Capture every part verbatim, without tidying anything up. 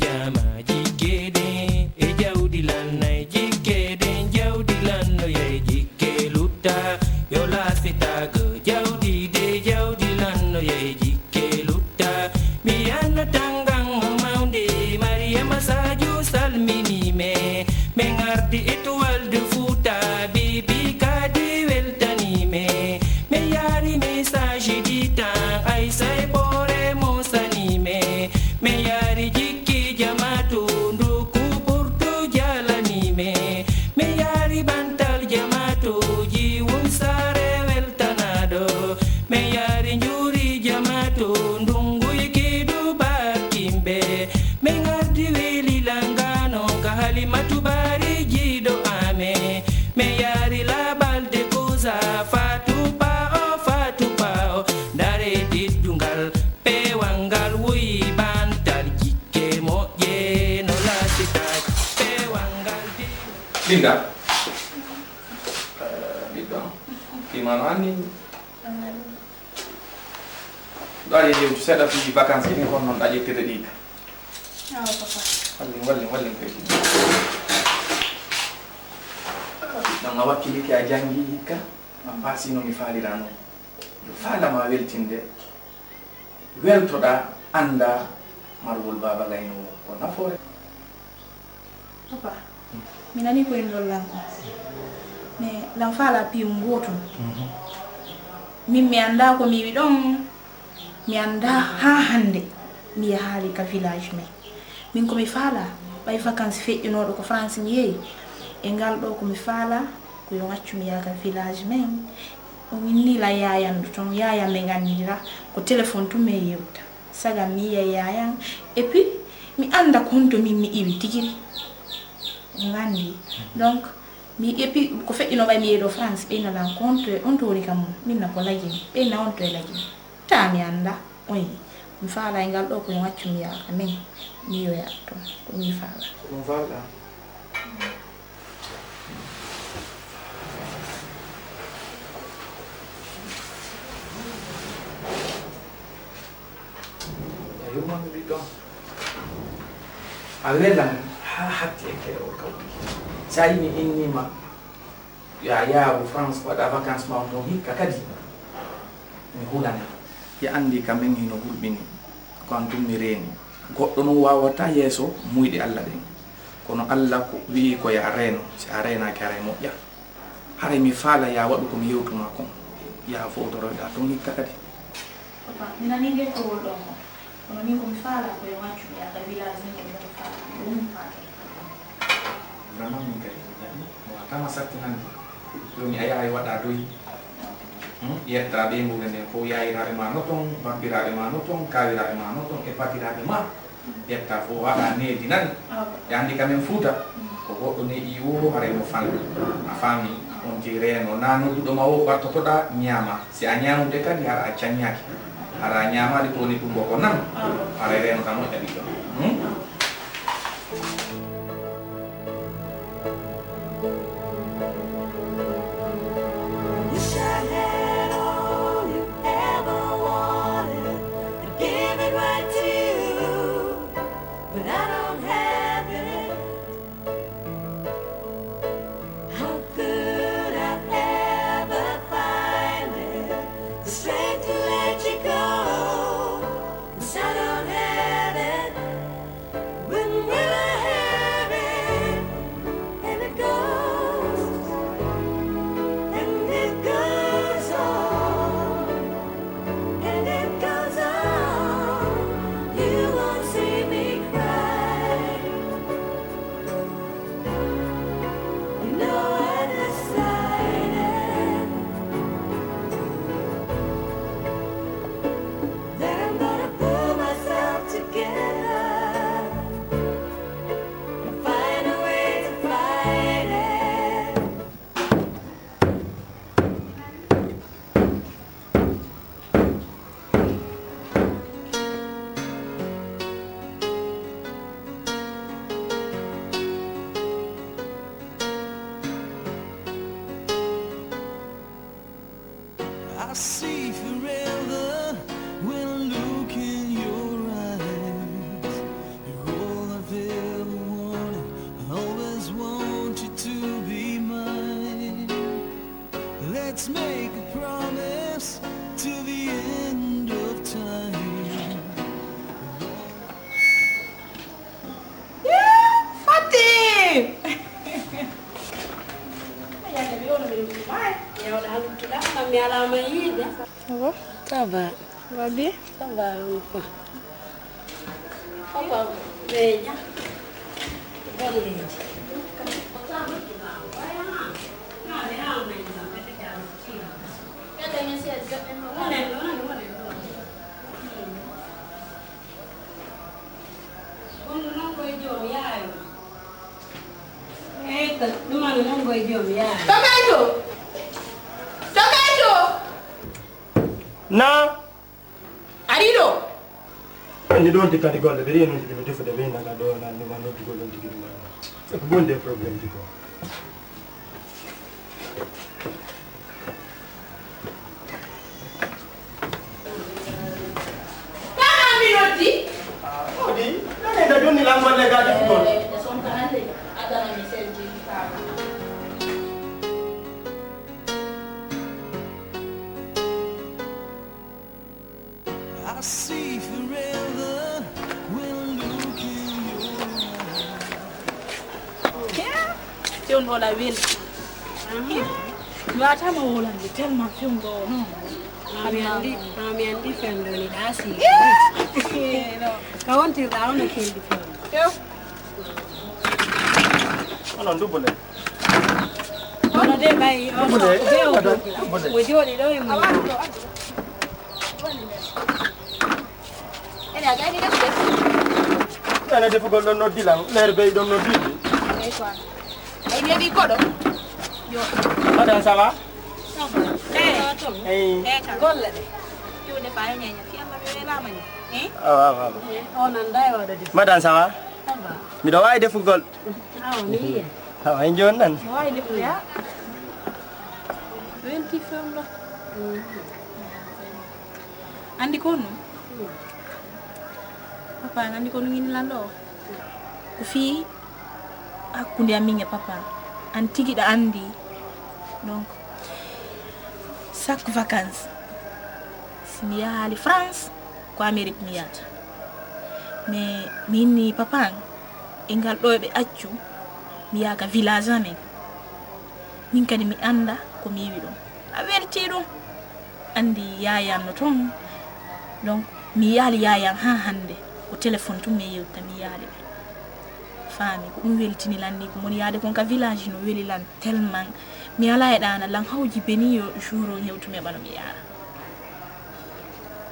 Jama jikke ɗen e jawdi lannay, jikke ɗen jawdi lannoyay, jikke lutta yo laasitaaka, jawdi de jawdi lannoyay, jikke lutta. Mi yanno tangan mo mawndi, Mariyama Sadio salmini me. Men ardi Étoile de Fouta, Bibi kadi weltani me. Me yaari message di tan, Aïssa e Bore mo sani me. Me yaari jikki jamaatu, nduku burtu jalani me. Me yaari bantal jamaatu, jiwun sare weltanaɗo. Me yaari njuri jamaatu, ndungu ikidu bakimbe. Me ngardi weli langano, ka Halimatu Bari jiɗo ame. Me yaari labal de koza, fatu pao, fatu pao. Ndare diddungal, pewal ngal wuyi bantal jikke moƴƴe no lasitaaki. Pewal ngal di- Linda, eh, ɓiɗɗo am, imano anni. Ɗo aɗa yewtu seeɗa fii vacances ɗin, kono noon ɗa ƴettete ɗi ka. Awa, papa. Wallin, wallin, wallin, koy. Ɗon a wakkilike, a janngi hikka, a paasi no mi faalira noon. Yo faala ma weltinde, weltoɗa, annda margol baaba gayno ko nafoore. Papa, mi nani ko en lollan ko. Mais lan faala piyum gotum. Mhm. Min mi annda ko mi yiɗi ɗon. Mi annda haa hannde mi yahaali ka village men. Min ko mi faala, ɓay vacances feƴƴunooɗo ko France mi yehi. E ngal ɗo ko mi faala, ko yo accu mi yaha ka village men. O winni la yaayan ɗo ton, yaayan ɓe nganndira, ko téléphone tun mi yewta. Saga mi yiya yaayan, et puis mi annda ko honto min mi iwi tigiri. On nganndi. Donc, mi, et puis ko feƴƴunoo ɓay mi yehi ɗo France, ɓe na lan ko honto e on to woni kam, min na ko lagimi, ɓe na on to e lagimi. Taa mi annda, oyi, mi faalay ngal ɗo ko yo accu mi yaaka, min mi yoya ton, ko mi faala. Ko ɗum faalɗa? A yurmanmi ɓiɗɗo am. A welan haa hatti e keɗowol kawri. Sa yi mi innima, yo a yaaru France, waɗa vacances ma on ton hikka kadi. Mi hulana. Ya anndi ka men hino hulɓini, ko an tun mi reeni. Goɗɗo non waawata yeeso muyɗe Alla ɗen. Kono Alla ko wi'i ko ya reeno, si a reenaaki haray moƴƴa. Haray mi faala ya waɗu ko mi yewtuma kon. Ya fowtoroyɗa ton hikka kadi. Papa, mi nani nde kowol ɗon ko. Kono min ko mi faala ko yo accu mi yaha village min ko mi faala. Ɗum mi faala. Vraiment, min kadi mi jaɓi. Mo a tama sattinande. Jooni a yahay waɗa doyi. Hmm? Yetta ɓeynguure nden fof, yaayiraaɓe ma no ton, babbiraaɓe ma no ton, kaawiraaɓe ma no ton, e batiraaɓe ma. Yetta fof waɗa needi nani. E anndi ka men Fuuta, ko goɗɗo neeƴi wo haray mo fanɗi. A faami? On ti reeno. Na nodduɗo ma wo ɓattotoɗa ñaama. Si a ñaamude kadi, hara a caññaaki. Hara a ñaamaali ko woni ɗum ko nan. Haray reeno ka moƴƴa ɓiɗɗo. Hmm? Wish I had all you ever wanted. I'd give it right to you, but I don't have it. How could I ever find it? The strength to let you go, 'cause I don't have it. When will I have it? And it goes, and it goes on, and it goes on. You won't see me cry. You know I decided that I'm gonna pull myself together and find a way to fight it. I see forever when I look in your eyes. You're all Promise to the end of time. Fatim! Yalla mi wono mi rutti mai. Yawna haluttuɗa, mammi alama yiide. Abo? Ça va. Ça va bien? Ça va, oui, quoi. Papa, ɓe ja. Golleji. Gonɗo non koye joom yaayo. Eyka, ɗumano non koye joom yaayo. Tokayto! Tokayto! Na? Ari ɗo. Andi ɗon ti kadi golle ɓe riye noon tigi mi defude ɓe naga ɗo nan ɗuma noddugol ɗon tigi ɗuma. Ko bonde problème ji ko. Kama mi noddi. Odi, nane da jonni lan golle ga defugol. I see forever when look in your eyes. Fewndo ola welti. Mi watama wolande tellement fewndo o non. Ami andi, ami andi fewndo ni ɗa si. Ka wontirɗa ono keldi fewndo. Onon dubule. Ono de ɓay ono de o joɗi ɗo e mum. Ene a gayni defude? Ene defugol ɗon noddi lan leer bey ɗon noddi. Ay neɗi koɗo. Madame, ça va? Eyi. Eyi. Golle ɗe. Yo defa e ñeña fiyamma mi welama ni. Eh? Awa, awa, awa. On anda e oɗo de. Madame, ça va? Ça va. Miɗo wawi defugol. Awa mi yiye. Awa en joni nan. Wawi defude ha welti fewndo. Andi ko non? Papa an andi ko no ngini lan ɗo? Ko fii hakkunde amin e papa an tigi ɗa andi. Donc chaque vacances si mi yahaali France, ko Amérique mi yahata. Mais mi inni papa an e ngal ɗo ɓe accu mi yaha ka village amen. Min kadi mi anda ko mi yiwi ɗon. A welti ɗum. Andi yayam no ton. Donc mi yali yayam ha hande ko téléphone tun mi yewta mi yali ɓe. Faami ko ɗum weltini lan ni ko moni yaade kon ka village no weli lan tellement. Mi ala e ɗana lan hawji beni yo jour o hewtu mi ɓano mi yara.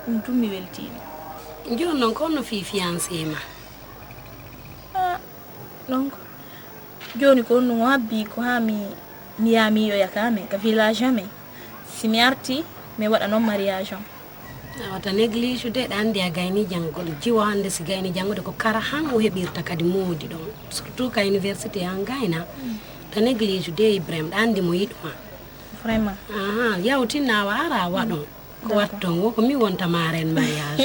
Ɗum tun mi weltini. Joni non ko honno fii fiancé ma? Ah, donc joni ko honno mo habbi ko ha mi mi yaha mi yiyoya ka amen ka village amen. Si mi arti mi waɗa noon mariage on. Awa ta néglige de ɗa andi a gayni janngol jiwo hannde si gayni janngude ko kara han o heɓirta kadi moodi ɗon surtout ka université han gayna. Ta néglige de Ibrahim ɗa andi mo yiɗuma. Vraiment. Aha yawtinna awa ara waɗon ko watton wo ko mi wonta maren mariage.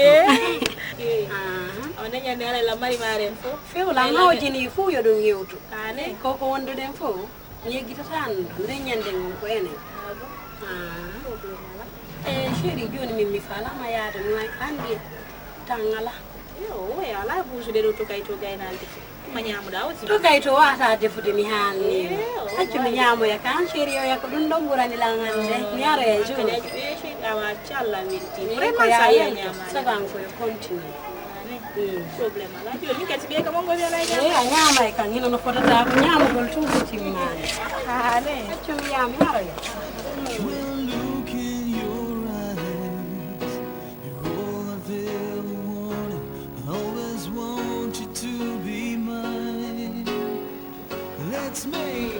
On dañande alala mari maren fof. Fewla nawjini fuu yo ɗum hewtu. Ane. Koko wonduɗen fof yeggitata anndo nde ñande ngon ko enen. E chéri joni min mi falama yaade mi way andi tan ala. Yo woya ala buusude ɗo to kay to gaynalde fof. Ma ñamuɗa aussi. To kay to wata defude mi hanni. Accu mi ñamoya kan chéri oya ko ɗum ɗon ɓurani lan hande mi aroya jour. Awa calla welti. Vraiment sa yalto saban ko yo continue. Problème ala joni min kadi ɓe kam on gomi ala ñama. A ñamay kan hino no fotata ko ñamugol tun ko timmani. Accu mi yami aroya. When look in your eyes, you're all I've ever wanted. I always want you to be mine. Let's make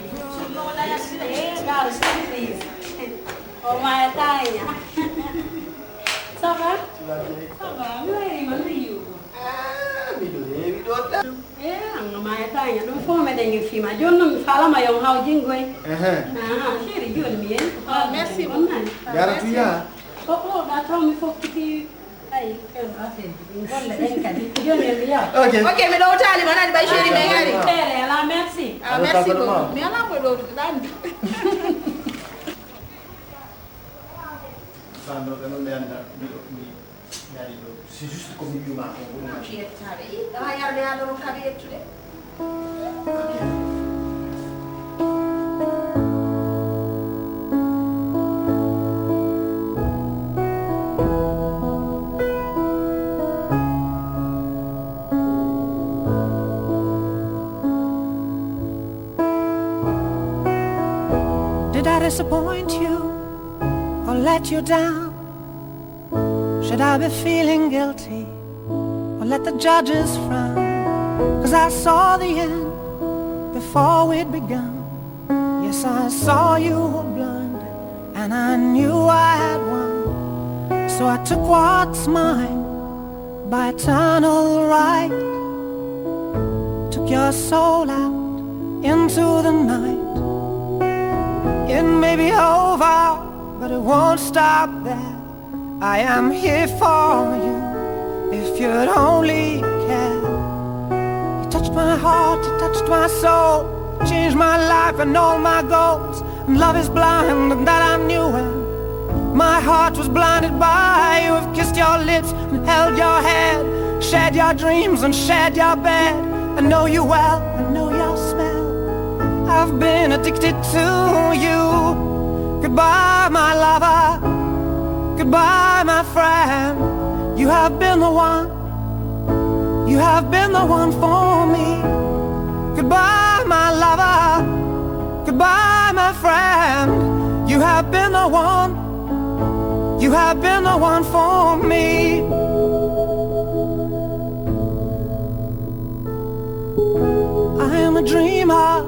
Oh my Tanya. Ça va? Ça va, mi wayri ma no yiwgo. Ah, miɗo heewi ɗo tan. Eh, an no maya Tanya, ɗum fof meɗen e fima. Jooni noon mi falama yon haw jingoy. Ah, chéri, jooni mi yehi. Merci beaucoup. Jaratu yaa. Ko ɗo ɗa taw mi fokkiti. Ay, ken affaire ji ɗin golle ɗen kadi. Jooni en mi yaw. Ok. Ok, mi ɗowtali ma nani bay chéri men ari. Tere ala merci. Ah, merci beaucoup. Mi ala ko ɗo ɗandi. Ando ɓe noon ɓe annda mi ɗo mi dari ɗo. C'est juste ko mi wi'uma ko ko ɗum addi. Yettaɓe i tawa yarde ado ɗon kaɓe yettude. Did I disappoint you or let you down? Should I be feeling guilty or let the judges frown? 'Cause I saw the end before we'd begun. Yes, I saw you were blind and I knew I had won. So I took what's mine by eternal right. Took your soul out into the night. It may be over, but it won't stop there. I am here for you if you'd only care. You touched my heart, you touched my soul, changed my life and all my goals. And love is blind, and that I knew when my heart was blinded by you. I've kissed your lips and held your hand, shared your dreams and shared your bed. I know you well, I know your smell. I've been addicted to you. Goodbye, my lover. Goodbye, my friend. You have been the one. You have been the one for me. Goodbye, my lover. Goodbye, my friend. You have been the one. You have been the one for me. I am a dreamer,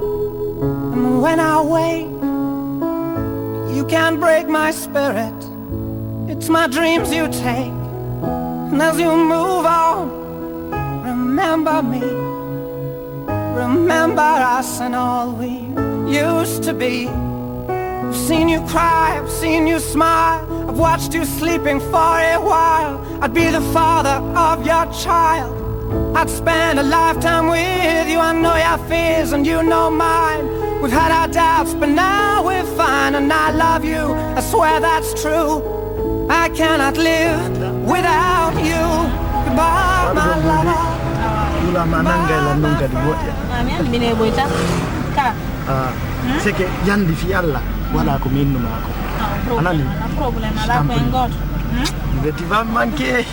and when I wake, you can't break my spirit. It's my dreams you take, and as you move on, remember me. Remember us and all we used to be. I've seen you cry, I've seen you smile. I've watched you sleeping for a while. I'd be the father of your child. I'd spend a lifetime with you. I know your fears and you know mine. We've had our doubts, but now we're fine. And I love you, I swear that's true. I cannot live without you. Goodbye, my lover. Wulama nanga e lan noon kadi moƴƴa. Amin, mine boyta. Ka. Ah, c'est que yandi fi Allah, waɗa ko mi innuma ko. Ah, a nani? Problème, ala ko en goto. Hmm? Beti va manqué.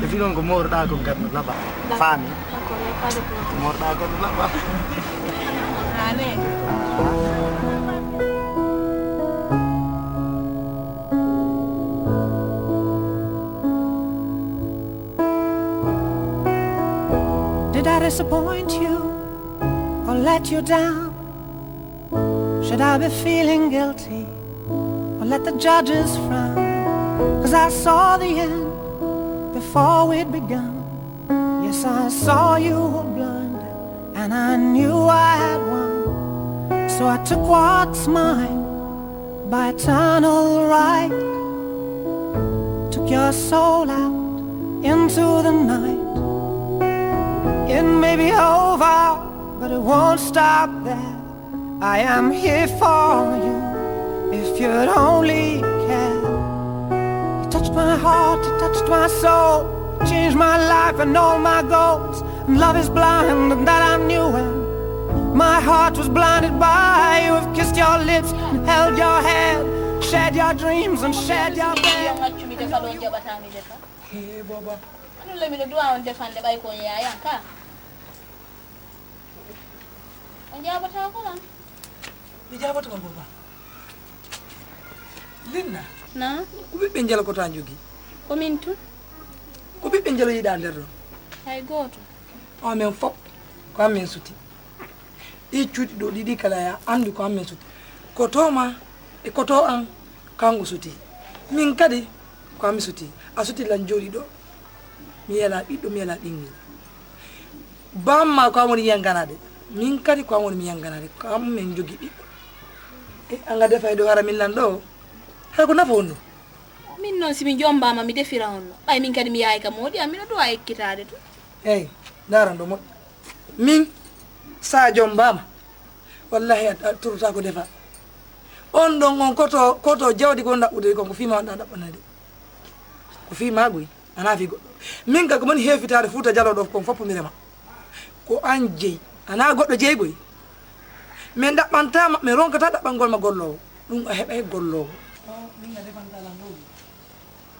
E fi noon ko moorɗa kon kadi no laɓa. Faami? D'accord, y a pas de problème. Ko moorɗa kon no laɓa. Allez. Did I disappoint you or let you down? Should I be feeling guilty or let the judges frown? 'Cause I saw the end before we'd begun. Yes, I saw you were blind and I knew I had won. So I took what's mine by eternal right. Took your soul out into the night. It may be over, but it won't stop there. I am here for you if you'd only care. You touched my heart, you touched my soul, changed my life and all my goals. And love is blind, and that I knew when my heart was blinded by you. I've kissed your lips and held your hand, shared your dreams and shared your bed. Yo, accu mi defa ɗo jaɓata mi defa. He, baba. Ɗum le miɗo duwa on defande ɓay ko on yaya ka. On jaɓata ko lan? Mi jaɓata ko, baba. Linna. Na? Ko ɓiɓɓe njelo ko ta jogi? Ko min tun. Ko ɓiɓɓe njelo yiɗa nder ɗo? Hay gooto. O amen fop ko amen suti. Ɗi cuuɗi ɗo ɗiɗi kala ya anndu ko amen suti. Ko to ma e ko to an kanko suti. Min kadi ko amen suti. A suti lan jooɗi ɗo. Mi yela ɓiɗɗo, mi yela ɓinngel. Bamma ko an woni yanganaade. Min kadi ko an woni mi yanganaade. Ko an min jogi ɓiɗɗo. E an a defa e ɗo hara min lan ɗo. Hay ko nafa wonno? Min noon si mi jombaama mi defira on no. Ɓay min kadi mi yahay ka moodi am miɗo duwa ekkitaade tun. Eey, ndaran ɗo moƴƴa. Min, sa jombaama, wallahi a, a turata ko defa. On ɗon on koto, koto jawdi ko on ɗaɓɓude kon, ko fii maa on ɗaɓɓanade. Ko fii maa goy, anaa fii goɗɗo. Min ka ko moni heefitaade Fuuta Jaloo ɗo kon fof mi rema. Ko an jeyi, anaa goɗɗo jeyi goy. Min ɗaɓɓantaa ma, min ronkataa ɗaɓɓangol ma golloowo. Ɗum a heɓay golloowo. Min nga defanta lan ɗo.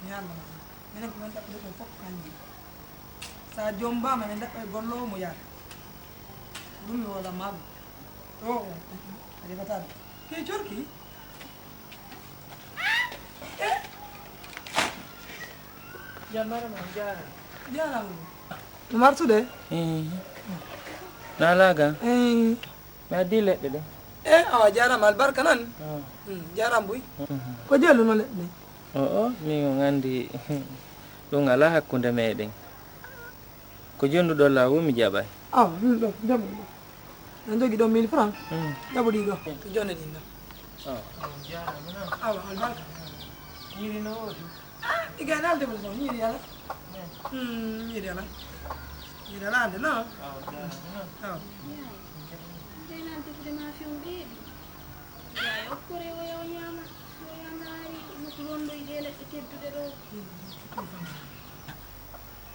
Mi haalna ma ɗum. Minen ko men ɗaɓɓude kon fof ko an jeyi. So a jommbaama, min ɗaɓɓay golloowo mo yaata. Ɗum mi woola ma ɗum. O, o, a defataa ɗum. Ke corki? Jam barama, jaaraama. Jaaraama. No martude? Eey. Naalaaga? Eey. Mi addi leɗɗe ɗe. E, awa, jaaraama, albarka nan. Ah. Mm, jaaraama buy. Mhm. Ko jelluno leɗɗe ɗe? O, o, min on anndi ɗum alaa hakkunde meɗen. Ko jonnduɗon laa woo mi jaɓay. Awa, ɗum ɗo, jaɓu ɗo. An jogi ɗo mille francs? Mm. Jaɓu ɗi ɗo. Ko jonde ɗin ɗo. Awa. Awa, albarka. Ñiiri no woodi? Ah, ɗi gay nal debbo ɗo, ñiiri ala. Mm, ñiiri ala. Ñiiri ala hannde, non? Awa, jaaraama, non? Awa. Yaay, gay nal defude ma fi on ɓeeɓi. Yaay, okkore o yaw ñaama. So yanaari, no ko wonɗo e ɗee leɗɗe tedduɗe ɗo.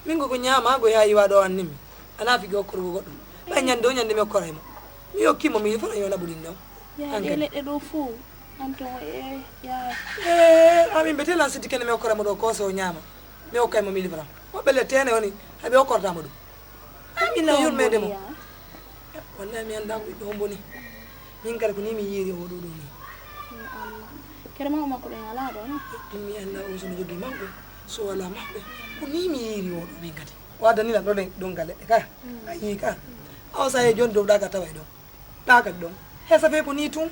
Min ko, ko ñaama, ko yaa iwa ɗo anni mi. Anaa figi okkor ko goɗɗum. Ɓay ñande o ñande mi okkoray mo. Mi okki mo mi fana yo naɓu ɗin ɗon. Yaa ɗe leɗɗe ɗo fof. Anto e yaa. Eh, amin ɓe telan siddi kene mi okkora mo ɗo ko so ñaama. Mi okkay mo mille francs. Mo ɓelle tene woni haɓe okkorta mo ɗum. Min na yurmede mo. Wallahi mi anndaa ko ɓiɗɗo hombo ni. Min kadi ko ni mi yiiri o ɗo ɗo ni. Yo Allah. Kere mawɓe makko ɓen alaa ɗo, no? Min mi anndaa on sono jogii mawɓe, so walaa mawɓe. Ko ni mi yiiri o ɗo min kadi. O addani lan ɗo ɗen, ɗon ga leɗɗe ka. Mm. A yii ka. Awa sa e jon dow ɗa ka tawa e ɗon. Ɗa kadi ɗon. He safe ko ni tun.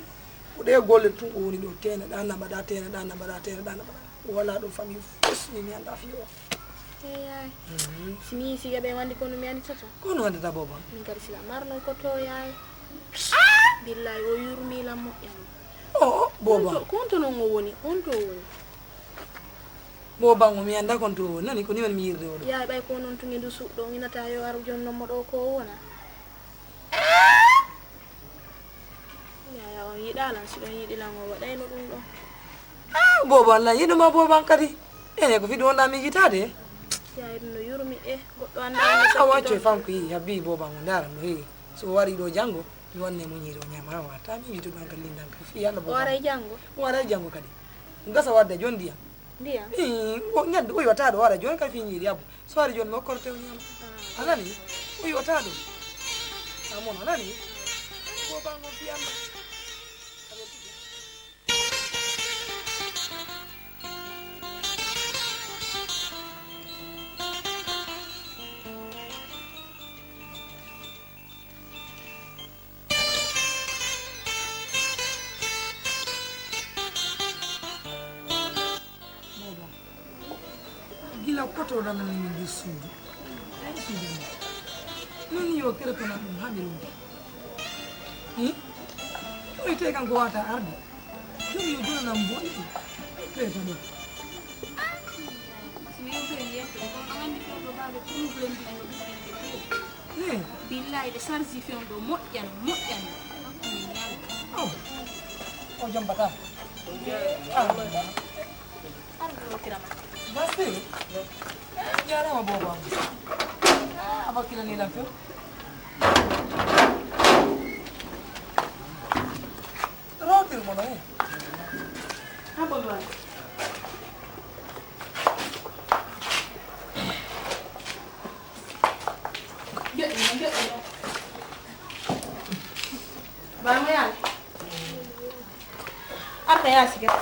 Ko ɗe golle tun o woni ɗo. Tena ɗa na mbaɗa, tena ɗa na mbaɗa, tena ɗa na mbaɗa. Wala ɗo famille fus ni mi anndaa fiyo. Eyaay. Mhm. Si mi yii siga ɓe wandi kono mi anndi tata. Kono wandata booba? Min kadi sila marno ko toyaay. Billaay o yurmi lan moƴƴani. O, o, booba. Ko on to, ko on to non o woni, on to o woni. Booba ngo mi anndaa kon to o woni, nani ko ni woni mi yirde o ɗo. Yaay ɓay ko non tunge ndu suɗɗo, nginata yo aru jonnon mo ɗo ko o wona. Yaya on yiɗaa lan, si ɗon yiɗi lan o waɗayno ɗum ɗon. Ah, booba Allah yiɗuma booba an kadi. Ene ko fiɗu wonɗa mi yitaade. Yaya ɗum no yurmi e goɗɗo annda. Ah, a wacco e fanko yi habbi booba ngo ndaran no heewi. So o wari ɗo janngo, mi wanne mo ñiiri o ñaama o watta. Mi yitu ɗon kadi lindan kadi fi yalla booba. O waray janngo. O waray janngo kadi. Gasa wadde jon ndiyam. Ndiyam? Ii, o ñande o yotaɗo o ara joni kadi fi ñiiri yabbo. So ari jooni mi hokkoto tew ñaama. A nani? O yiyata ɗum. Amon, a nani? Ko bango fiyam. Booba, gila kotoɗo nani min nder suudu. Suudu min. Min yo kere kono ɗum haa mi ronki. Hmm? O yite kan ko wata arde. Jomi yo jona nam boɗi. Kere kono. Si mi yewtere mi yettere, kono ɗo anndi fewndo baaɓe problème ji ɗo ɗuɗɗi. Eh. Billahi, ɓe sarji fewndo moƴƴan, moƴƴan. Hakkunde ñaami. Oh. O jombataa. Ah. Ar mi rokira ma. Basi. Eh, jaaraama booba. Ah, a wakkilani lan few. Rootir mo no, eh. Ha, bon, bon. Joɗɗino, joɗɗino. Baa mo yaali. Arta yaasi kadi.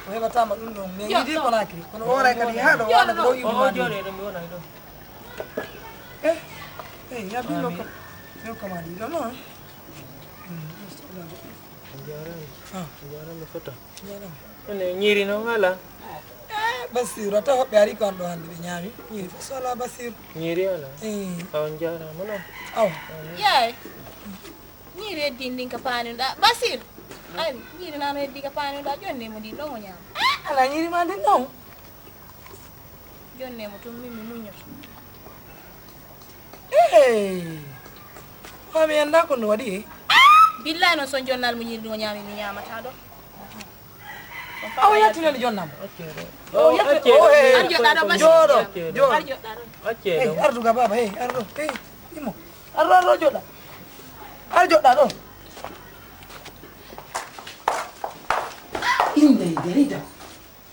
O heɓataama ɗum ɗon. Min yiɗi Conakry. Kono o waray kadi haa ɗo walla ko ɗo iwdi ma ɗo. Eh, eh, ya billo kam. Yo kama ɗi ɗo non. Hmm, ɗo soɗa ɗo. A jaaraama. Ah. A jaaraama fota. Jaaraama. Ene ñiiri noon alaa? Eh, Basiru, a tawa hoɓɓe ari ko an ɗo hannde ɓe ñaami. Ñiiri fof so alaa Basiru. Ñiiri alaa? Eh. Awa on jaaraama noon. Awa. Yaay. Ñiiri heddiin ndin ka paani ɗa. Basir. Ay, jiiri nano heddi ka paani ɗa, jonne mo ndin ɗon o ñaama. Ala ñiiri ma ndin ɗon. Jonne mo tun min mi muññoto. Ee, ko mi annda ko no waɗi e. Billahi noon son jonnal mo ñiiri ɗum o ñaami mi ñaamata ɗo. Awa yettinani jonnam. O yetto, o, ee, ar joɗɗa ɗo basi. Jooɗo, jooɗo. Ar joɗɗa ɗo. Ee, ardu ga baba, ee, ardu, ee, immo. Ardu, ardu, joɗɗa. Ar joɗɗa ɗo. Inda e darida.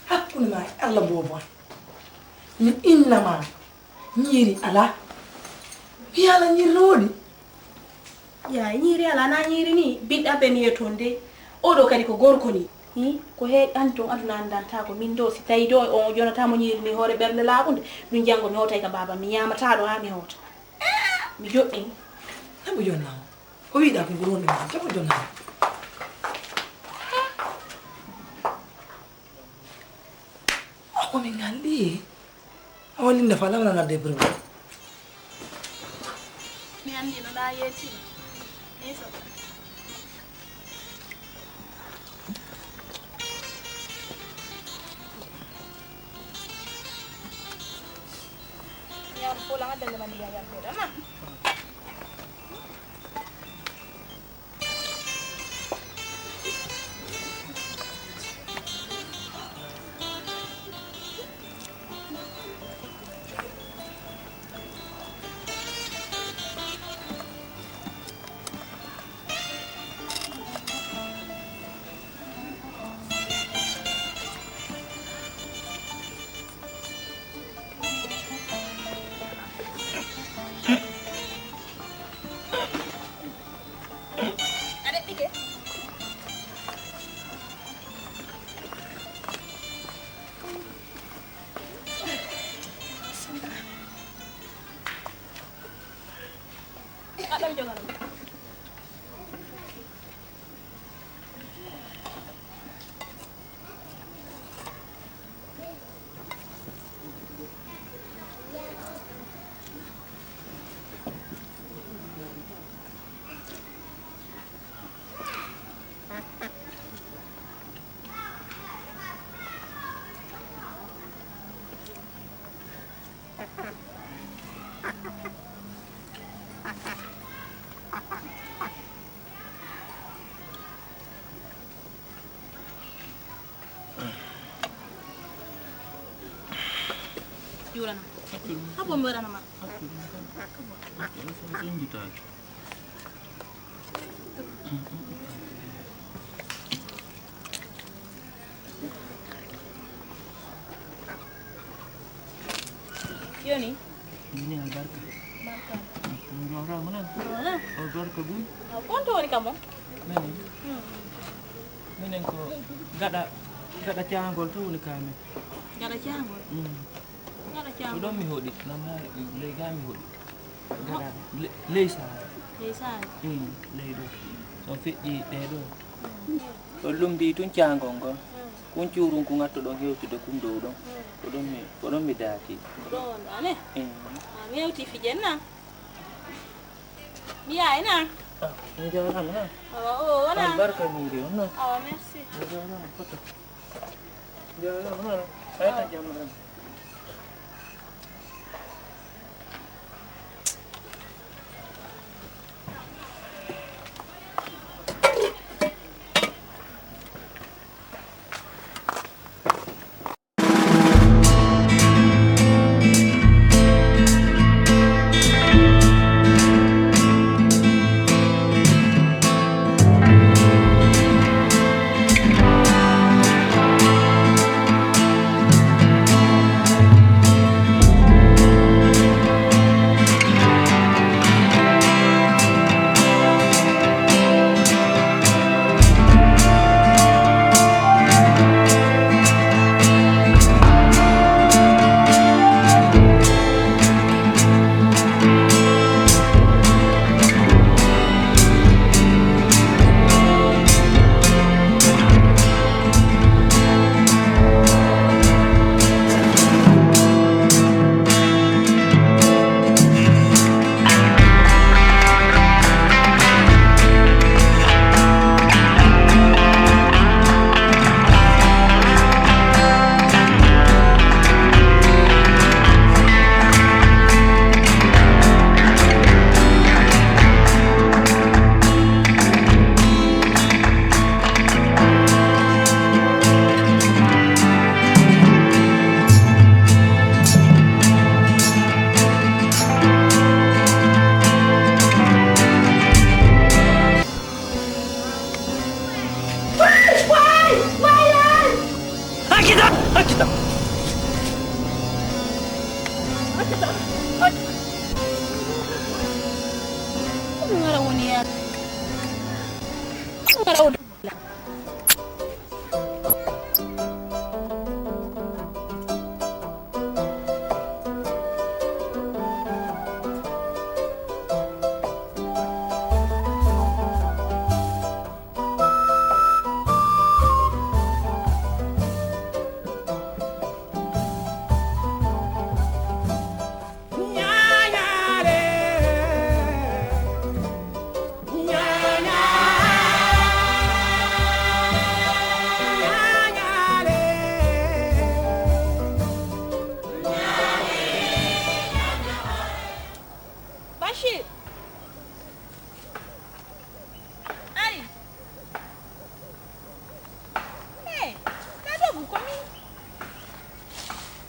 Hakkunde ma e Allah boobo an. Mi innama ñiiri alaa. Mi ala ñiiri no woodi. Ya, ñiiri alaa, na ñiiri ni. Biɗɗa ben yeton de. Oɗo kadi ko gorko ni. Hi, ko he an ton aduna andantaako. Min do si tawi do on jonata mo ñiiri ni hoore ɓernde laaɓunde. Ɗum janngo mi hootay ka baaba mi ñaamata ɗo haa mi hoota. Mi joɗɗini. Naɓu jonna o. O wiɗa ko ngol wonde ma. Jaɓo jonna o. Ako min ngalɗi. Awa Linda fa lamana ngadde problème. Mi anndi no ɗa yeetino. Ni so. Ñaam fula ngadde le mandi ya yalbe dama. Juurana. Habo mi waɗana ma. Joni? Joni albarka. Barka. Ɗum jooɗaama nan. Wala. O barka bum. Aw, on to woni kam on? Menen. Hmm. Menen ko gaɗa, gaɗa caangol to woni ka men. Gaɗa caangol? Hmm. Gaɗa ko caangol. Ɗon mi hoɗi, nan na ley ga mi hoɗi. Gaɗa le-, ley saare. Ley saare? Hmm, ley ɗo. So feƴƴi ɗe ɗo. Hmm. O lumbi tun caangol ngol. Hmm. Kun cuurun kun atto ɗon hewtude kun dow ɗon. Hmm. Ko ɗon mi, ko ɗon mi daaki. Ko ɗon wonɗa ne? Hmm. A hewti fijen na? Mi yaay na? Ah, mi jaaraama na. Awa, o wona. Albarka min ngi on na. Awa, merci. Mi jaaraama foto. Mi jaaraama na. Ayta jam na. Ɗum wara woni yaa. Ɗum wara woni. Bachir! Ari! Eh, ndaa dogu ko mi.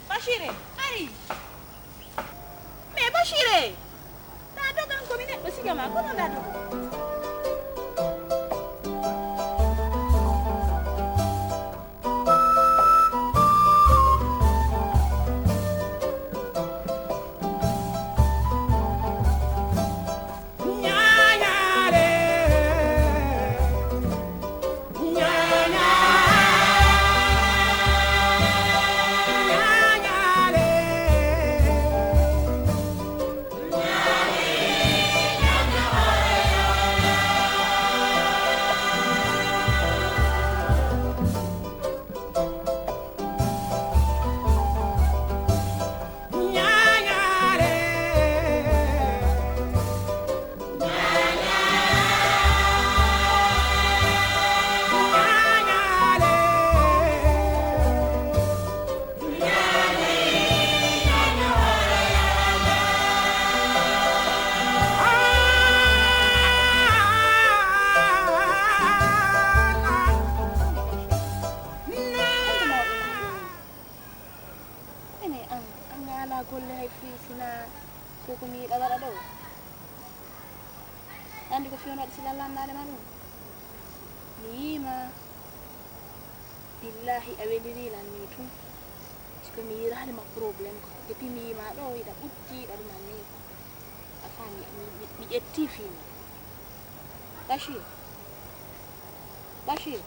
Bachir e, ari! Mais Bachir e! Ndaa dogan ko mi neɗɗo siga ma, kono ndaa dogu. Ene an, an a alaa golle hay fii sinaa ko ko mi yiɗa waɗa ɗo. Anndi ko fewndo waɗi sila landaade ma ɗum? Mi yii ma, billaahi a weliri lan nii tun. Siko mi yiraali ma problème ko. Et puis mi yii ma ɗo, hiɗa ɓutti, hiɗa ɗum anni. A faami, mi, mi, mi ƴetti fii ma. Bachir. Bachir.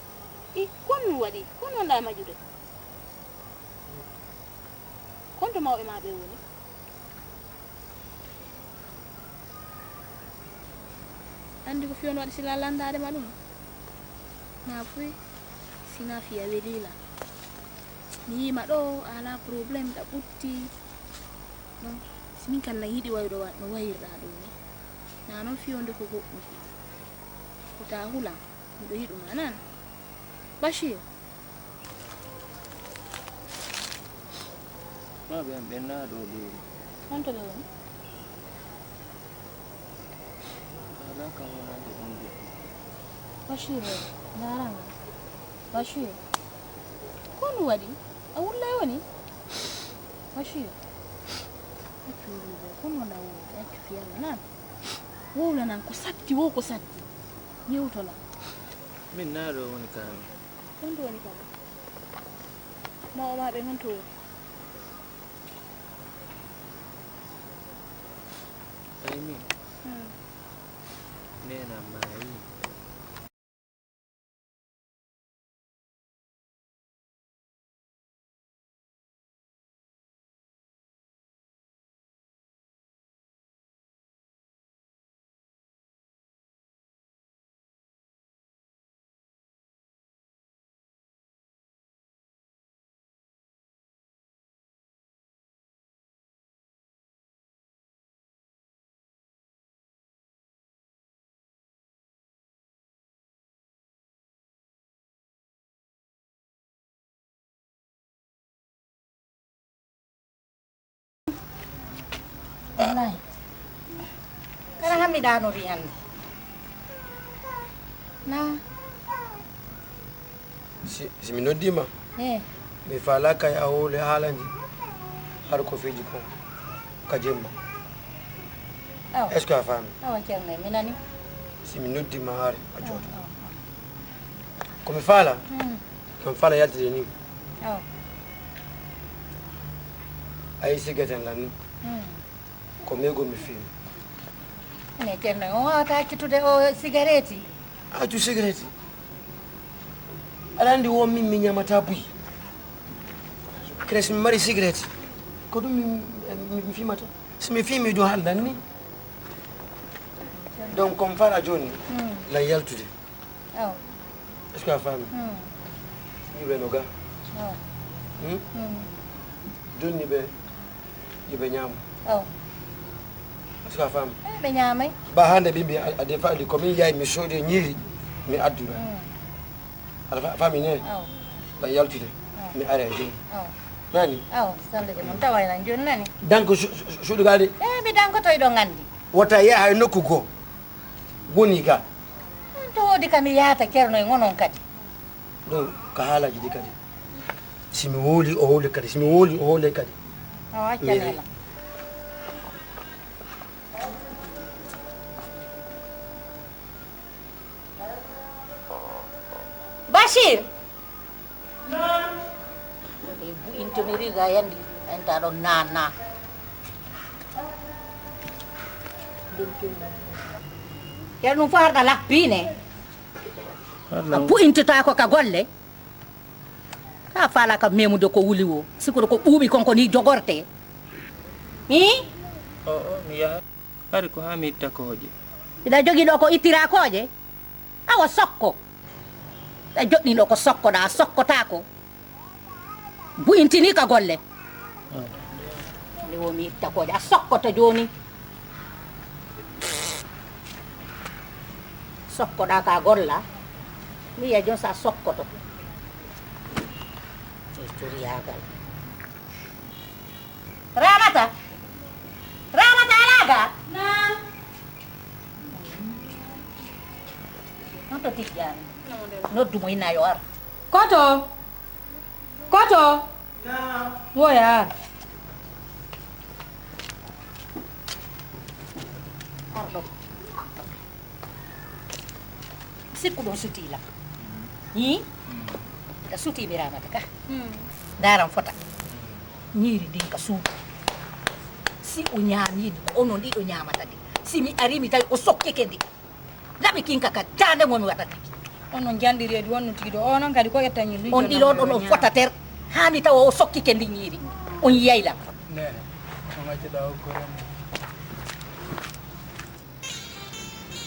I, ko honɗum waɗi? Ko honɗum wonɗaa e majjude? Kon to mawɓe maa ɓe woni? Anndi ko fewndo waɗi sila landaade ma ɗum? Naa fuy, sinaa fii a welii lan. Mi yii ma ɗo, a alaa problème, ɗa ɓutti. Non, si min kan na yiɗi wayrude wa-, no wayirɗaa ɗoo nii. Naa non fewndo ko goɗɗum. Ko taa hulan, miɗo yiɗu ma nan. Bachir. Maa ɓe am ɓe naa ɗo ɓe woni. Honto ɓe woni? Alaa kam wonande on goɗɗum. Bachir o, ndaaranga. Bachir. Ko honɗum waɗi? A wullay woni? Bachir. Accu wulude, ko honɗum wonɗaa wulude? Accu fii Alla nan. Wowlanan ko satti, wow ko satti. Yewtolan. Min naa ɗo woni kaa mi. Honto woni kadi? Mawɓe maa ɓen honto woni? Ay min. Hmm. Neene am maayii. Wallahi. Kala han mi ɗaanori hannde. Na. Si, si mi noddii ma, eh, mi faalaa kay a hoole haalandi har ko feeji ko ka jemma. Awa. Est-ce que a faami? Awa, ceerno, mi nani. Si mi noddii ma, haare a jooɗo. Awa, awa. Ko mi faalaa, hmm, ko mi faalaa yaltude nii. Awa. A yii siggaten lan nii. Hmm. Ko meego mi fii. Ene Ceerno, on waawata accitude o sigareeti? Accu sigareeti. Aɗa anndi won min mi ñamata buy. Kadi si mi mari sigareeti, ko ɗum mi, mi, mi fimata. Si mi fii mi ɗum haldan ni. Donc, comme fala jooni, hmm, lan yaltude. Aw. Est-ce que a faami? Hmm. Yimɓe no ga. Aw. Hmm? Hmm. Jonni ɓe, yo ɓe ñaamo. Aw. Est-ce que a faami? Eh, ɓe ñaamay. Ba hannde ɓe mbi a, a defa ɗi ko min yahi mi soodi ñiiri, mi addu ɓe. Hmm. Aɗa fa-, faami ne? Aw. Lan yaltude. Aw. Mi ara e jooni. Aw. Nani? Aw, sallike mon tawa ena jonni nani? Danko su-, su-, suuɗi gaade? Eh, mi dankotoy ɗo nganndi. Wota yaha e nokku goo. Woni ga. To woodi ka mi yahata Ceerno e ngonon kadi. Ɗo ka haalaaji ɗi kadi. Si mi wowli, o howli kadi. Si mi wowli, o howlay kadi. O accanee lan. Bachir! Naam. Bu'intoniri ga yandi, enta ɗon na, na. Ker ɗum fof harɗa lappiine. A bu'intitaako ka golle. A faala ka memude ko wuli wo. Sikkude ko ɓuuɓi kon ko ni jogorte. Hi? O, o, mi yaha. Hari ko haa mi itta kooƴe. Hiɗa jogii ɗo ko ittiraa kooƴe? Awa sokko. Hiɗa joɗɗii ɗo ko sokkoɗaa, a sokkotaako. Bu'intinii ka golle. Nde wo mi itta kooƴe, a sokkoto jooni. Sokkoɗaa ka golla. Mi yiya jooni so a sokkoto. E curiyaagal. Ramata! Ramata, alaa ga? Naam. Honto Tijjaani? Noddu mo, inna yo ar. Koto? Koto? Naam. Woya ar. Ar ɗo. Sikku ɗon sutii lam. Hi? Ka sutii mi Ramata ka. Hmm. Ndaran fota. Ñiiri ndin ka suudu. Si o ñaamii ndi, ko onon ɗiɗo ñaamata ndi. Si mi arii mi tawi o sokkike ndi. Laɓi kinka ka daande mo mi waɗata ndi. Onon janɗiri e ɗum, on no tigi ɗo. O noon kadi ko ƴetta ñiiri ndi. On ɗiɗo ɗon on fota ter. Haa mi tawa o sokkike ndi ñiiri. On yiyay lam. Neene, on accata o ko remo.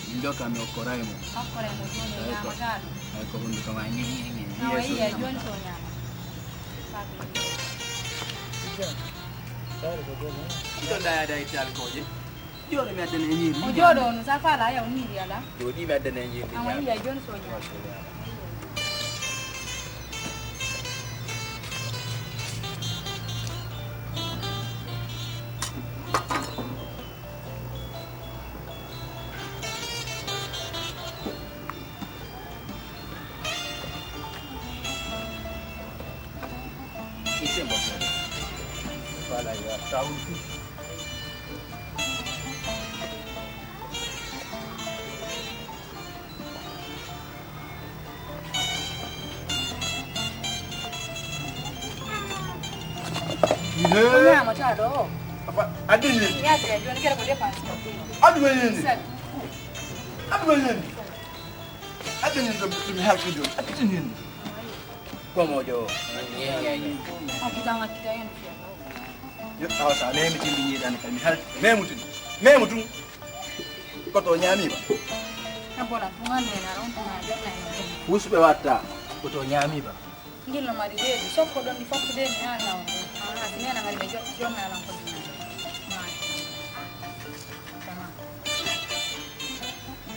Min ɗo kam mi okkoray mo. Okkoray mo jooni, o ñaamataa ɗum. Ay ko hunduko ma ñi, ñi, ñi, ñi. Awa, yeeso yiya ñaama. Jooni so o ñaama. Faati. Ɗo ɗaya ɗaya itte alkooje. Jooɗo mi addana e ñiiri. O jooɗo on, sa faala, yaw ñiiri ala. Jooɗi mi addana e ñiiri. Awa, yiya jooni so o ñaama. Ko ñaamata ɗo o? Papa, addi ñiiri. Ñaatire jooni gere ko dépense. Addu ma ñiiri. Sel. Addu ma ñiiri. Addu ñiiri ɗum, ɗum halki jooni. Addu ñiiri. Komojo. Akita, akita, en fiya. Yo, awa sa memi tindi ñiiɗani kam mi halki. Memu tun. Memu tun. Koto ñaami ba. Abbola, ko ngam nena on tuma jonna en. Wusɓe watta. Koto ñaami ba. Ngillo mari reedu, sokko ɗon ɗi fottude mi haa nawon ɗon. Haa si nena ngari ɓe jo-, jonna lan ko ɗum.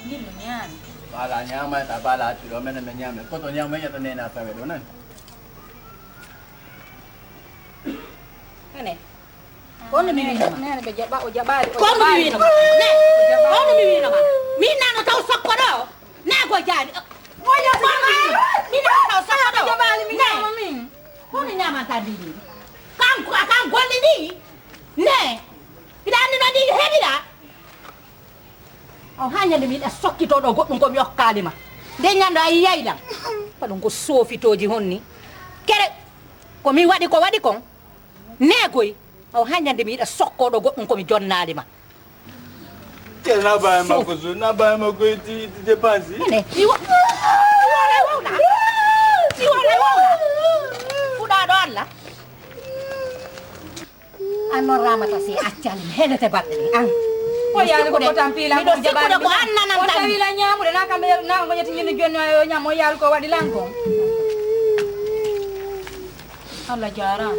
Ngil no ñaami. Bala ñaama, ta bala accu ɗo, menen men ñaame. Koto ñaama, yeƴata nena tawe ɗo nan. Ene. Ko honno mi wiino ma? Nene ɓe jaɓa, o jaɓaali, o jaɓaali. Ko honno mi wiino ma? Ne, ko honno mi wiino ma? Min nano taw sokko ɗo. Ne ko jaani. Min nano taw sokko ɗo. Jaɓaali, min ñaama min. Ko honno ñaamanta ndi ndi? Kan, kan golli ndi. Ne. Hiɗa anndi no ndi heɓira? O haa ñande mi yiɗa sokkitoo ɗo goɗɗum ko mi okkaali ma. Nde ñande a yiyay lan. Paɗum ko soofitooji honni. Kere, ko min waɗi ko waɗi kon. Neegoy. Aw, haa ñande mi yiɗa sokkoɗo goɗɗum ko mi jonnaali ma. Te na bàyyi ma ko su, na bàyyi ma ko itti, itti dépense. Ene, mi wo-, mi woola e wowla. Mi woola e wowla. Fuɗaaɗo Allah. An noon Ramata si accan mi helete baɗɗe ɗe. An. O yaali ko ko tampiila miɗo sikkude ko an nanan tan. O tawi la ñaamude na kamɓe na ko ñetti ñinde jonni o ñaam o yaali ko waɗi lan ko. Allah jaaraama.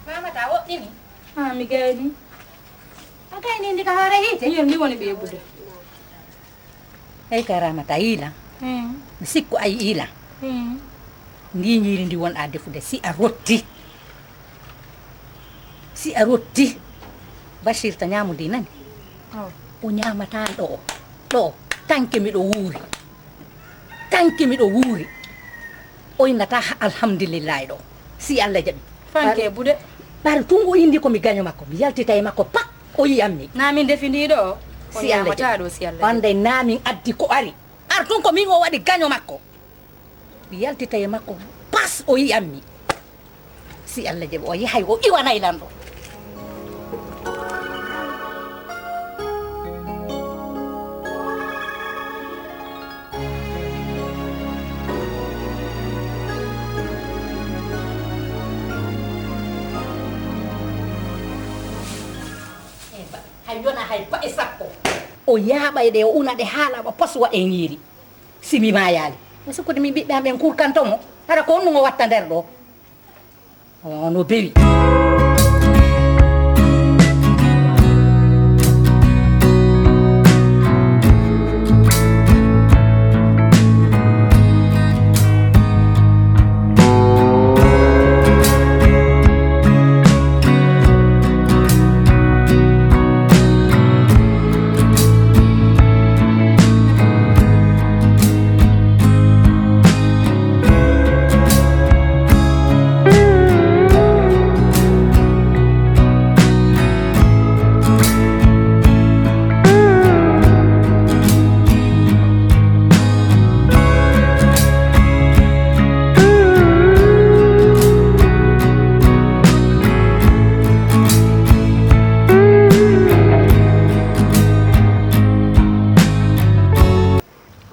Mamata woɗɗini. Ah, mi gayni. A gayni ndi ka hoore hiite? Iyo, ndi woni ɓeeɓude. Eyi kay Ramata, a yiila. Hmm. Mi sikku a yiila. Hmm. Ndi ñiiri ndi won a defude, si a rotti. Si a rotti. Bachir ta ñaamu ndi nani. Oh. O ñaamataa ɗo. Ɗo. Tanke miɗo wuuri. Tanke miɗo wuuri. O innata alhamdulillahi ɗo. Si Allah jaɓi. Fanke buɗe. Ɓar tun o indi ko mi gaño makko. Mi yaltita e makko pak. O yi'an mi. Na min defi ndi ɗo. O si Allah ñaamataa jaɓi. Ɗo si Allah jaɓi. Wande na min addi ko ari. Ar tun ko min o waɗi gaño makko. Mi yaltita e makko pas o yi'an mi. Si Allah jaɓi o yahay o iwanay lan ɗo. Hay yona hay paɗe sappo. O yaaɓay ɗe, o una ɗe haa laaɓa pos waɗe ñiiri. Si mi maayaali. Mi sikkude min ɓiɓɓe am ɓen kurkanto mo. Hara ko honɗum o watta nder ɗo? O no bewi.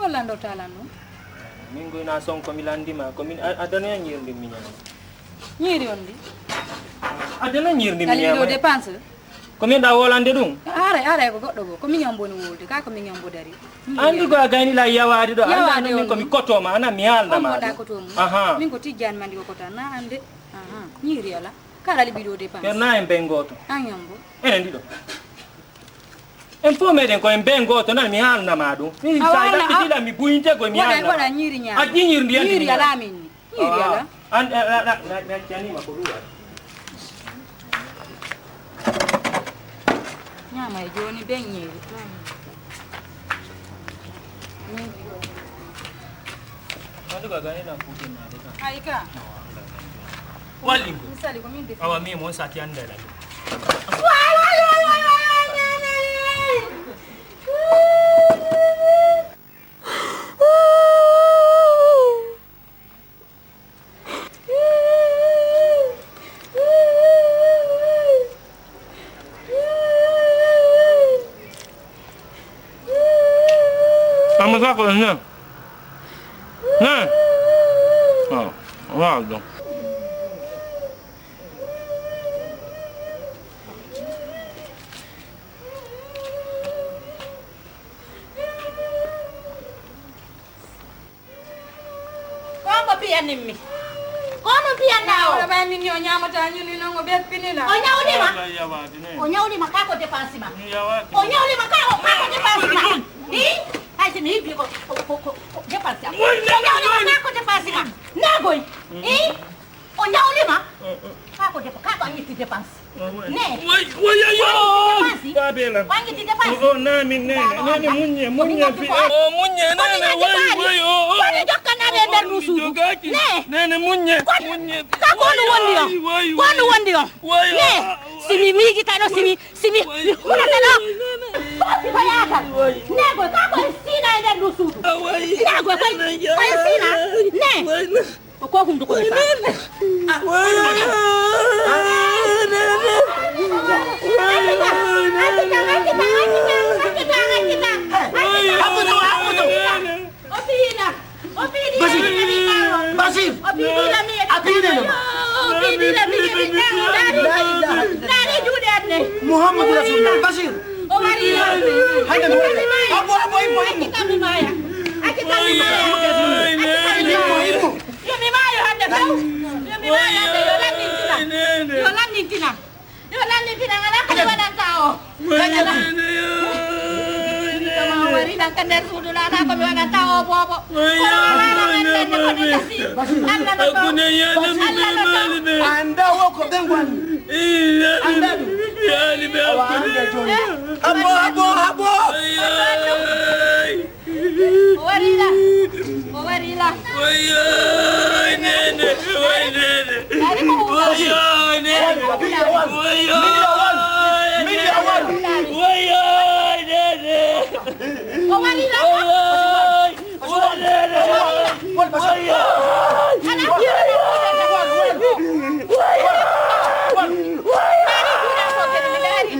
Hollanɗo talan ɗum? Min goyna son ko mi landima, ko min a-, adanoya ñiiri ndi mi ñaama. Ñiiri on ndi? Adana ñiiri ndi mi ñaama. Dépense? Ko min da wolande ɗum? Haray, haray ko goɗɗo goo. Ko min ñambo ni wolde, ka ko min ñambo dari. Andi ko a gayni la yawaade ɗo, anda yawaade min ko mi koto ma, ana mi haalna ma. Mboɗa koto mum. Aha. Min ko tijjani mandi ko kota, na ande. Aha. Ñiiri ala. Kala liɓi ɗo dépense. Ker na en ben gooto. An ñambo. Enen ɗiɗo. En fof meɗen ko en ben gooto, nan mi haalna ma ɗum. Min sa ɗaɓɓitilan mi buyinte ko mi haalna ma. Waɗa ñiiri ñaama. A jiñir ndiyan mi ñaama. Ñiiri ala min ni. Ñiiri ala. An, a, a, a, mi accanima ko ɗum waɗi. Ñaama e jooni ben ñiiri. Mandi ko a gani nan kuutinnaade tan. Ay ka. Wallingo. Mi sali ko min defi. Awa min mon sati annda la. Amma sa ko ne? Ne? Oh, wow, donc. Ko mbo piyanimmi. Ko no mbiyanɗaa o? Aɗa ɓay min ni o ñaamata ñuli noon o ɓerpinila. O ñawlima? Wallay yawaade ne. O ñawlima kaa ko dépense ma. Mi yawaade. O ñawlima kaa o kaa ko dépense ma. Hi? Hay si mi yiɗi ko, ko, ko, ko, ko dépense am. Wallay, o ñawlima wallay. Kaa ko dépense ma. Nagoy. Hi? O ñawlima? Kaa ko dépense, kaa ko a ƴetti dépense. Ne. Way, way, yo, yo. Dépense? Babela. Ko a ƴetti dépense? O, o, na min, nene, nene, muññe, muññe, fi, o, muññe, nene, way, way, o, o. Ko mi jokkanɗaa ɓe e nder ndu suudu? Ne. Nene, muññe, muññe. Ka ko honɗum wondi on? Way, way. Ko honɗum wondi on? Way, ne. Si mi miijita ɗo, si mi, si mi, mi hulata ɗo. Ko yaatal. Ne, ko ka ko e siina e nder ndu suudu. Ne, ko, ko, ko e siina. Ne. Ko ko hunduko mi faa. Basir. Basir. A piɗino. Muhammadu Rasulullah. Basir. Hande mi. Abo, abo, imo, imo. Imo, imo. Yo mi maayo hannde taw. Yo mi maayo hannde. Yo lanndintinam. Yo lanndintinam. Yo lanndintinam. Alaa ko mi waɗanta o. Alaa. Kama o wari nan ka nder suudu na, alaa ko mi waɗanta o, boobo. Kono o waala men ɓernde ko mi gasi. Allah no ɗo. Allah no ɗo. Annda wo ko ɓen woni. Annda ɗum. Awa hannde jooni. Abo, abo, abo. O wari la. O wari la. Wayo, nene, wayo, nene. Dari ko huuɗo. Wayo, nene. Wayo, nene. Wayo, nene. O wari la. Wayo, wayo, nene. Wayo. Ana wayo. Wayo. Dari ko huuɗo ko kadi mi dari.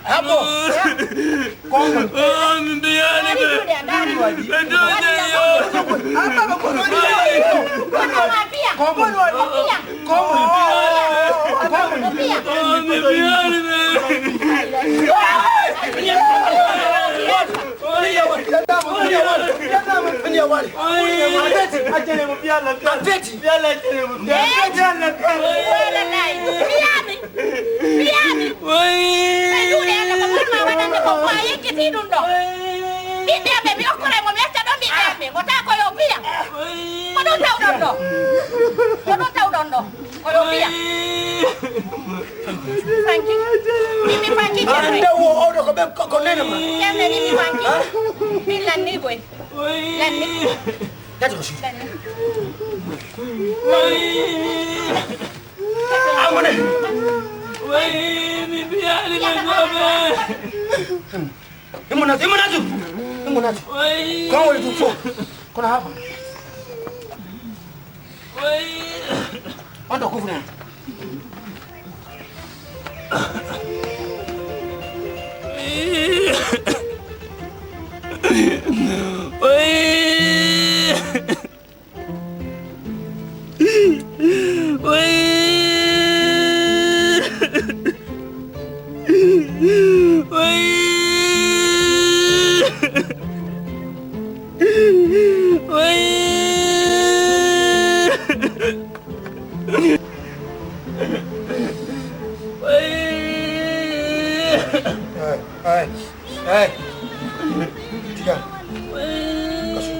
Habo. Oh, min mbiyaani ɓe. Ɓe dooni yo. Oh, min mbiyaani ɓe. Mbiyaami. Ɓe juuɗe Allah ko ɓurma waɗande ko, ko a yejjiti ɗum ɗo. Ɓiɓɓe am ɓe, mi okkoray mo, mi acca ɗon ɓiɓɓe am ɓe. Ko taa ko yo piya. Ko ɗum tawɗon ɗo. Ko ɗum tawɗon ɗo. Ko yo piya. Fanki. Mimi fanki. Ande wo oɗo ko ɓe ko, ko nene ma. Kemne mimi fanki. Min lanni koy. Lanni. Lanni. Amune. Way, mi mbiyaani ɓe ɗo ɓe. Immo naatu, immo naatu. Immo naatu. Way. Ko woni ɗum fof? Kono haa ko? Way. On ɗo kufuna. Way. Ay, ay. Hey! Tiga. Kasu.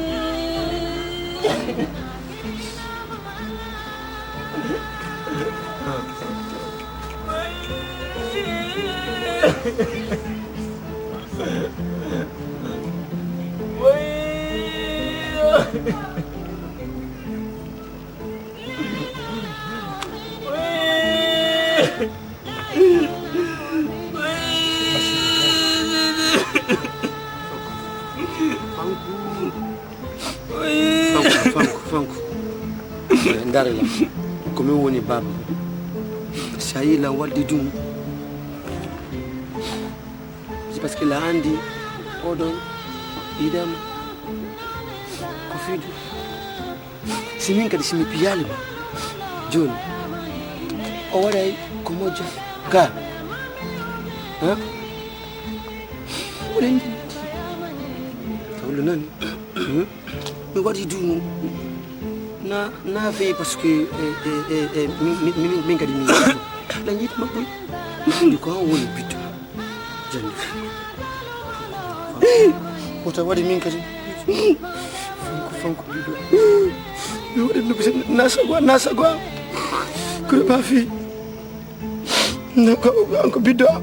Fanku, fanku, fanku. Ndari la, ko min woni baaba. Si a yii la waddi ɗum, c'est parce que la anndi oɗon yiɗama ko fiidu. Si min kadi, si mi piyaali ma, jooni, o waɗay ko moƴƴa ka. Ha? Oɗen njiɗi. Hawlu nani? Hmm? Mi waɗi du na, na fe parce que, eh, eh, eh, eh, mi, mi, mi, min kadi mi la njiɗi ma ɓuri. Andi ko an woni biddo. Jandi. Wota waɗi min kadi. Fanko, fanko biddo. Mi waɗi no bisa na sagwa, na sagwa. Kure ba fi. Nde ko, an ko biddo am.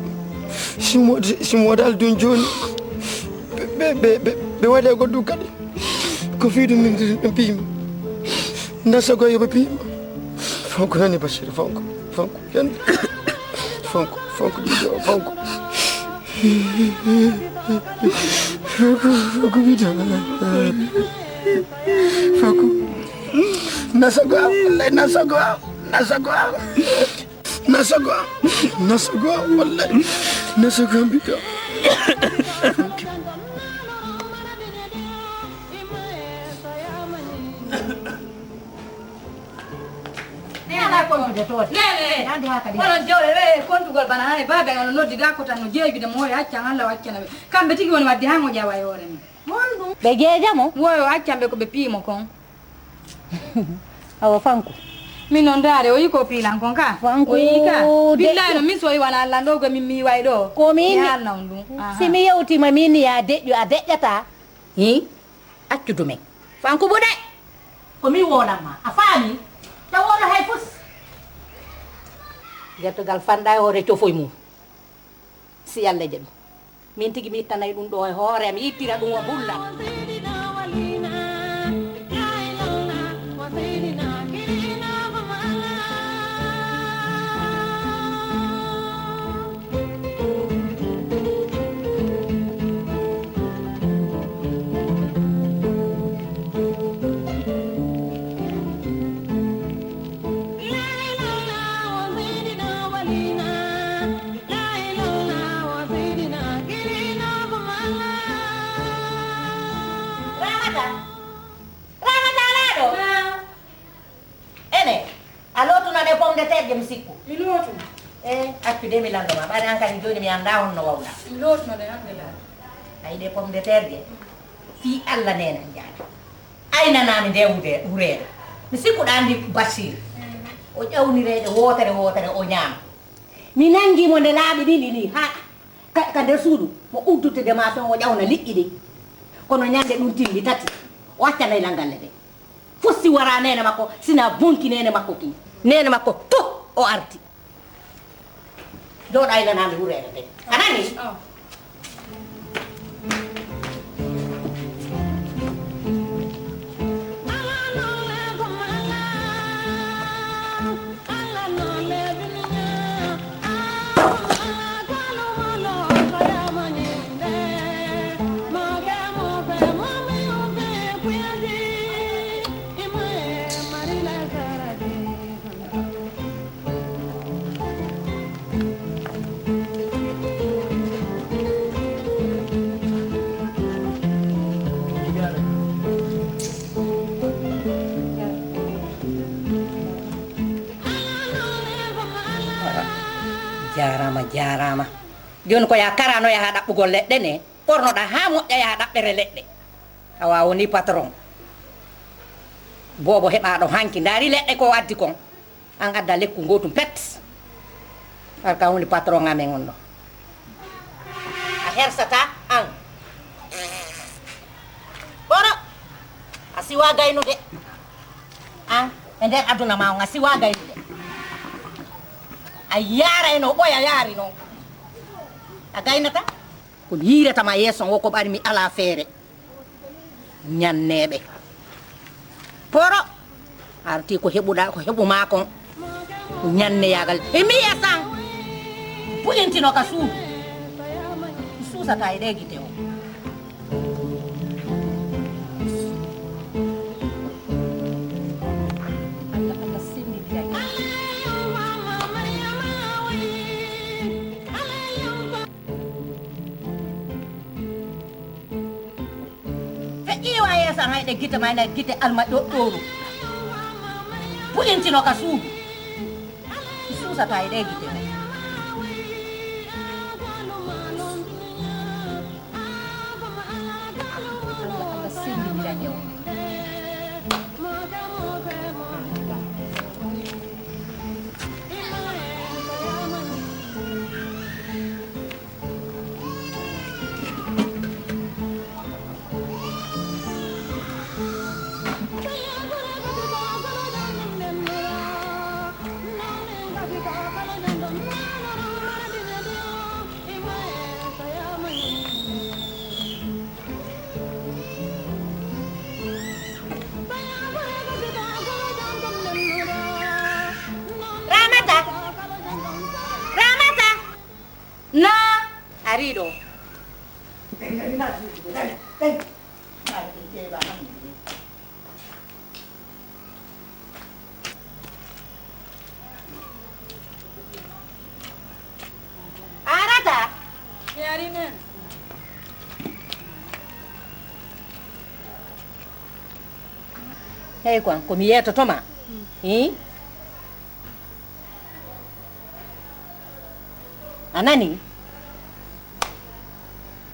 Si mi wod-, si mi wodaali ɗum jooni, ɓe, ɓe, ɓe, ɓe, ɓe waɗi e goɗɗum kadi. Ko fii ɗum min, min piyma. Nde sago yo ɓe piyma. Fonko nani Basiru, fonko, fonko, yan. Fonko, fonko, biddo, fonko. Fonko, fonko, biddo. Fonko. Nde sago, wallay, nde sago, nde sago. Nasago, nasago, wallahi. Nasago, biddo. Ala kontude toon. Nande haa kadi. Onon jawle, we, kontugol bana hannde, baaba en no noddi ga ko tan no jeejude mo, o accan Allah, o accana ɓe. Kamɓe tigi woni wadde han o ƴawa e hoore mum. Ɓe jeeja mo? Woyo, accan ɓe ko ɓe piimo kon. Awa, Fanku. Min noon ndaare, o yii ko piilan kon ka? Fanku, o yii ka? De- Billahi no min so iwana Allah ɗo, go min mi way ɗo. Ko min mi mi- halna on ɗum. Aha. Si mi yewtima min ya deƴƴo, a deƴƴata. Hi? Accu dumen. Fanku buɗe. Ko mi wonan ma. A faami? Taw oɗo hay fus. Gertogal fanda e hoore cofoy mum. Si Allah jaɓi. Min tigi mi ittanay ɗum ɗo e hoore am, mi ittira ɗum o bulla. Ramata! Ramata, alaa ɗo? Naam. Ene, a lootuna ɗe pomme de terre je mi sikku? Mi lootuna. E, accu de mi lanndo ma. Ɓaade an kadi jooni mi anndaa honno wawɗa. Mi lootuna ɗe hannde laa. Ayi ɗe pomme de terre je? Fii Alla neene an jaada. Aynanaami nde wude-, wureede. Mi sikku ɗa anndi Basiir. Mm. O ƴawnireede wootere wootere o ñaama. Mi nanngi mo nde laaɓi ɗiɗi ni, haa ka, ka nder suudu, mo uddude de ma ton o ƴawna liƴƴi ɗi. Kono ñande ɗum timmi tati, o accanay lan galle de. Fof si wara neene makko, sina bonki neene makko ki. Neene makko fof o arti. Jooɗa aynanaande wureede de. A nani? Oh. Jaaraama, jaaraama. Jooni ko yaa karano yaha ɗaɓɓugol leɗɗe ne, ɓornoɗaa haa moƴƴa yaha ɗaɓɓere leɗɗe. Awa woni patron. Boobo heɓaaɗo hanki, ndaari leɗɗe ko addi kon. An adda lekku gootum pet. Ar ka woni patron amen on ɗo. A hersata an. Ɓoro, a siwa gaynude. An, e nder aduna ma on, a siwa gaynude. A yaara e no ɓoya yaari noon. A gaynata? Ko mi yiirata ma yeeso ngo ko ɓari mi alaa feere. Ñanneeɓe. Poro. Arti ko heɓuɗa, ko heɓu maa kon. Ñanne yaagal. E mi yeesan. Buƴintino ka suudu. Mi suusata e ɗee gite o. Allah, Allah sendindiray. Feƴƴi wa yeeso an, hay ɗe gite ma ene gite alma ɗoɗɗooru. Intino ka suudu. Mi suusata e ɗee gite. Allah, Allah sirri mi dañe o. Ramata! Ramata! Na! Ari ɗo. Arata. Yari nen. Hey, kon, ko mi yeetotoma. Hmm. A nani?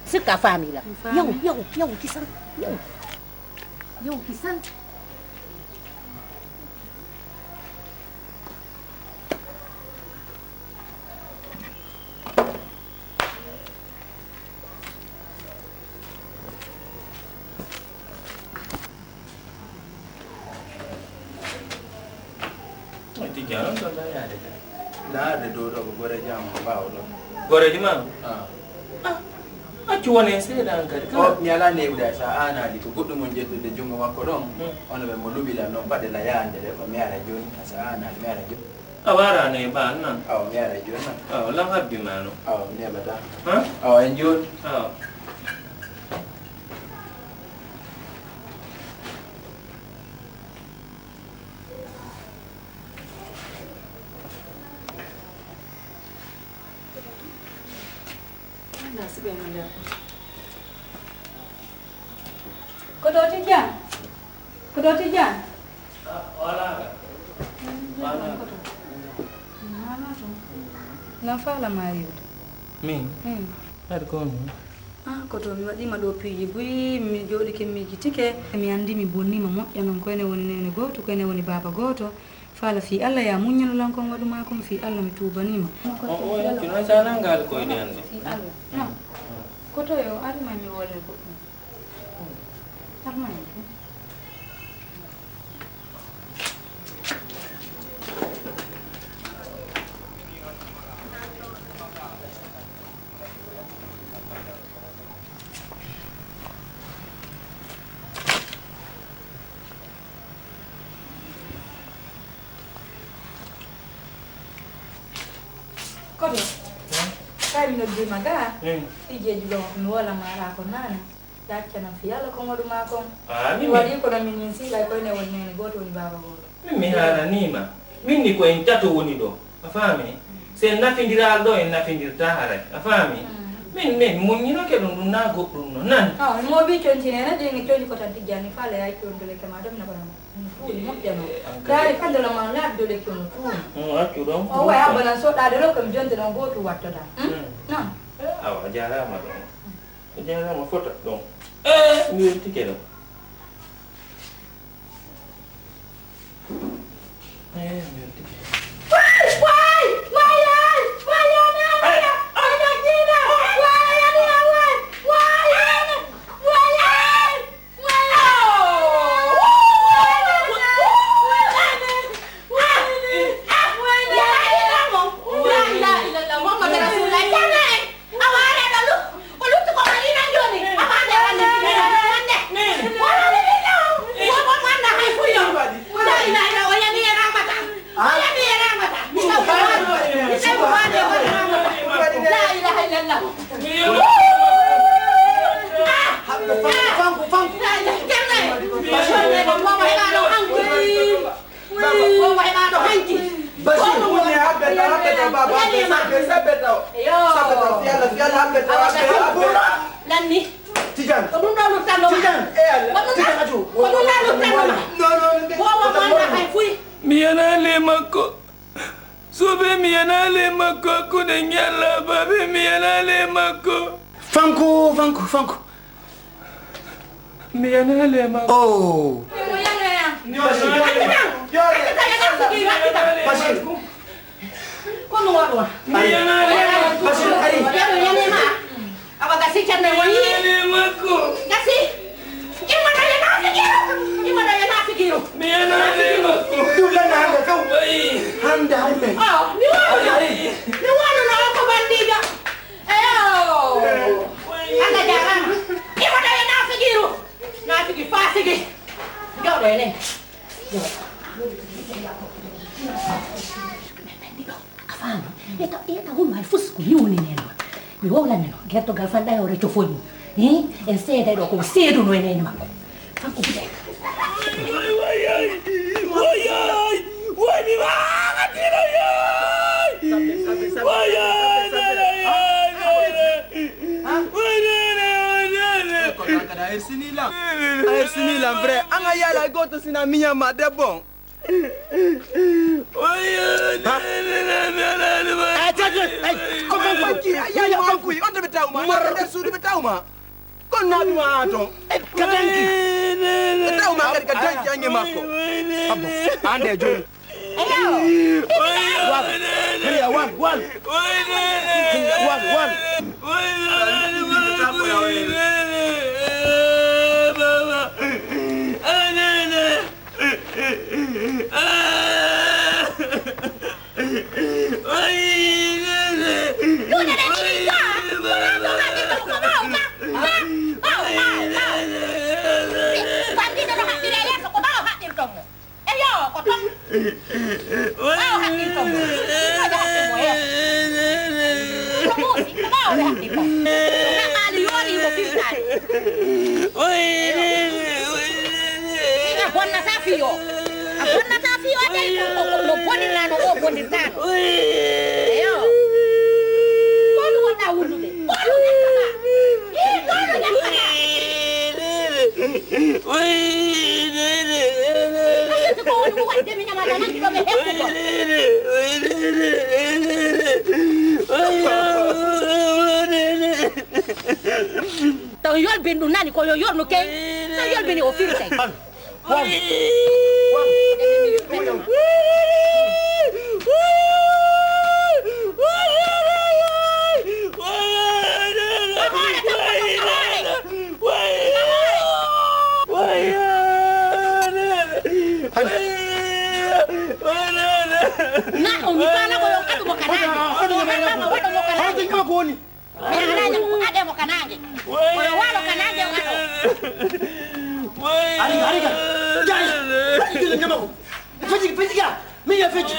Sikka a faami la. Mi faami. Yaw, yaw, yaw, kisan. Yaw. Yaw, kisan. Tijjaan on ton tan yaade kadi. Ndaarde dow ɗo ko goreejo am o ɓaawo ɗo. Goreejo ma? Ah. Ah, accu won en seeɗa an kadi. O, mi alaa neeɓude hay so a aanaali ko goɗɗum on ƴettude junngo makko ɗon. Hmm. Ono ɓe mo luɓilan noon paɗe la yaande ɗe ko mi ara jooni hay so a aanaali mi ara jooni. A waraano e ɓaan nan? Awa mi ara jooni nan. Awa lan habbi ma no? Awa mi neɓata. Ha? Awa en jooni. Awa. Anda si ɓe mo nder. Ko ɗo Tijjaan? Ko ɗo Tijjaan? Lan faala ma yiwde? Min? Hmm. Aɗa ko on? Ah, koto mi waɗiima ɗo piiji buy, mi jooɗike mi miijitike. Mi anndi mi bonniima moƴƴa noon, ko enen woni neene gooto, ko enen woni baaba gooto. Faala fii Alla, yaa muññal lan kon waɗu maa kon fii Alla, mi tuubaniima. O, o, yonti noon sa nangaali koyɗe hannde. Fii Alla. Hmm. Non. Koto yo ar may mi wolne goɗɗum. Ar may. Koto, kay mi noddiima gaa, piijeeji ɗo mi woola maaɗa ko naane, yaccanam fii Alla ko waɗu maa kon. Ah, mi waɗi kono min min siilay koyne woni neene gooto woni baaba gooto. Min mi haalaniima. Min ni ko en tato woni ɗo. A faami? So en nafindiraa ɗo, en nafindirtaa haray. A faami? Mm. Min, min muññinoke ɗum, ɗum naa goɗɗum no. Nan? Ah, mo bii conci neene, ɗi ngi conci ko tan Tijjaani faale ay contole kama ɗum na bana mo. Ɗum tuuni moƴƴa no. Eh, an kadi. Daari fande lo ma laabi dole ko no tuuni. Mm, accu ɗon. O way abana so ɗaade lo kam jonte no gooto wattoda. Hmm? Mm. Nan? Eh, awa, a jaaraama ɗon. A jaaraama fota ɗon. Eh, mi weltike ɗon. Awa, are ɗo lu-, ko lutti ko kadi nan jooni. Awa, ande, ande, ande, ande. Wala, ande, ande, ande. Wo, wo, manda hay fuyo. La ilaha illa, o yani e Ramata. O yani e Ramata. Mi tawi ko wani, mi tawi ko wani, o wani Ramata. La ilaha illallah. Ah! Fanku, fanku. La ilaha illallah. Baba, ko heɓaɗo hanki. Basi, woni habbeta, habbeta, baba, habbeta, habbeta, habbeta. Yo. Sabbeta, fiyalla, fiyalla, habbeta, habbeta, habbeta. Lanni. Tijaan. Ko ɗum ɗo luttanno ma. Tijaan, e Allah. Ko ɗum ɗo. Tijaan, aju. Ko ɗum ɗo luttanno ma. Non, non, non. Wowa manda hay fuy. Mi yanaali e makko. Suuɓe, mi yanaali e makko. Hakkunde ñalla, baabe, mi yanaali e makko. Fanko, fanko, fanko. Mi yanaali e makko. Oh. Bachir. Bachir. Ko ɗum waɗi wa? Mi yanaali e makko. Bachir, ari. Yaro yanima. Awa gasi ceerno woni. Mi yanaali e makko. Gasi. Imma ɗo yana fikiru. Imma ɗo yana fikiru. Mi yanaali e makko. Ɗum lana hannde kaw. Wayi. Hannde hannde. Oh, mi wano. Ari, ari. Mi wano no ko bandijo. Eyo. Wayi. Allah jarama. Imma ɗo yana fikiru. Na fiki fasiki. Jooɗo enen. Jooɗo. A faami? Eta, eta won hay fus ko yewni nen ma. Mi wowlani no. Gertogal fan ɗa hewre cofoni. Hi? En seeday ɗo ko seeduno e nene makko. Kanko bude. Way, way, ay. Way, ay. Way, mi wawa tiro, ay. Way, ay, ay, ay, ay. Way, ay, ay, ay, ay. Ko tan kadi a hersini lan. A hersini lan vrai. An a yala goto sina miñama debbo. Ay, tati, ay, ko kanko. Ay, ay, ay, ay, on to ɓe tawma. Mar- nder suudu ɓe tawma. Kon naɓi ma ha ton. Ka danki. Ɓe tawma kadi ka danki ange makko. Abbo, ande joni. Eyo. Wal. Hiriya, wal, wal. Wal, wal. Juuɗe ɗe ɗiɗi ka. Ko ɓaawo haɓɓirton mo. Ko ɓaawo haɓɓirton mo. Eyo, ko toon. Ɓaawo haɓɓirton mo. Ko ɓe haɓɓir mo yeeso. Ko muusi, ko ɓaawo ɓe haɓɓirton mo. Naɓaali yoori mo firtaani. A bonnataa fiyo. A bonnataa fiyo de, ko, ko, ko no bonirnaa no o bonirtaano. Eyo. Ko ɗum wonɗaa wullude. Ko ɗum ñakkata. Ii, ko ɗum ñakkata. Asiti ko woni ko waɗi de mi ñama nanki ɗo ɓe heɓɓugol. Taw yolbin ɗum nani ko yo yornu key. Taw yolbini o firtay. Wal. Wal. Na o mi faala ko yo haɗu mo ka naange. Ko yo haɗu mo ka naange. Mi haɗaani mo ko ade mo ka naange. Ko yo waalo ka naange o waɗo. Ariga, ariga. Jari. Fecci, fecci ka. Min ya fecci.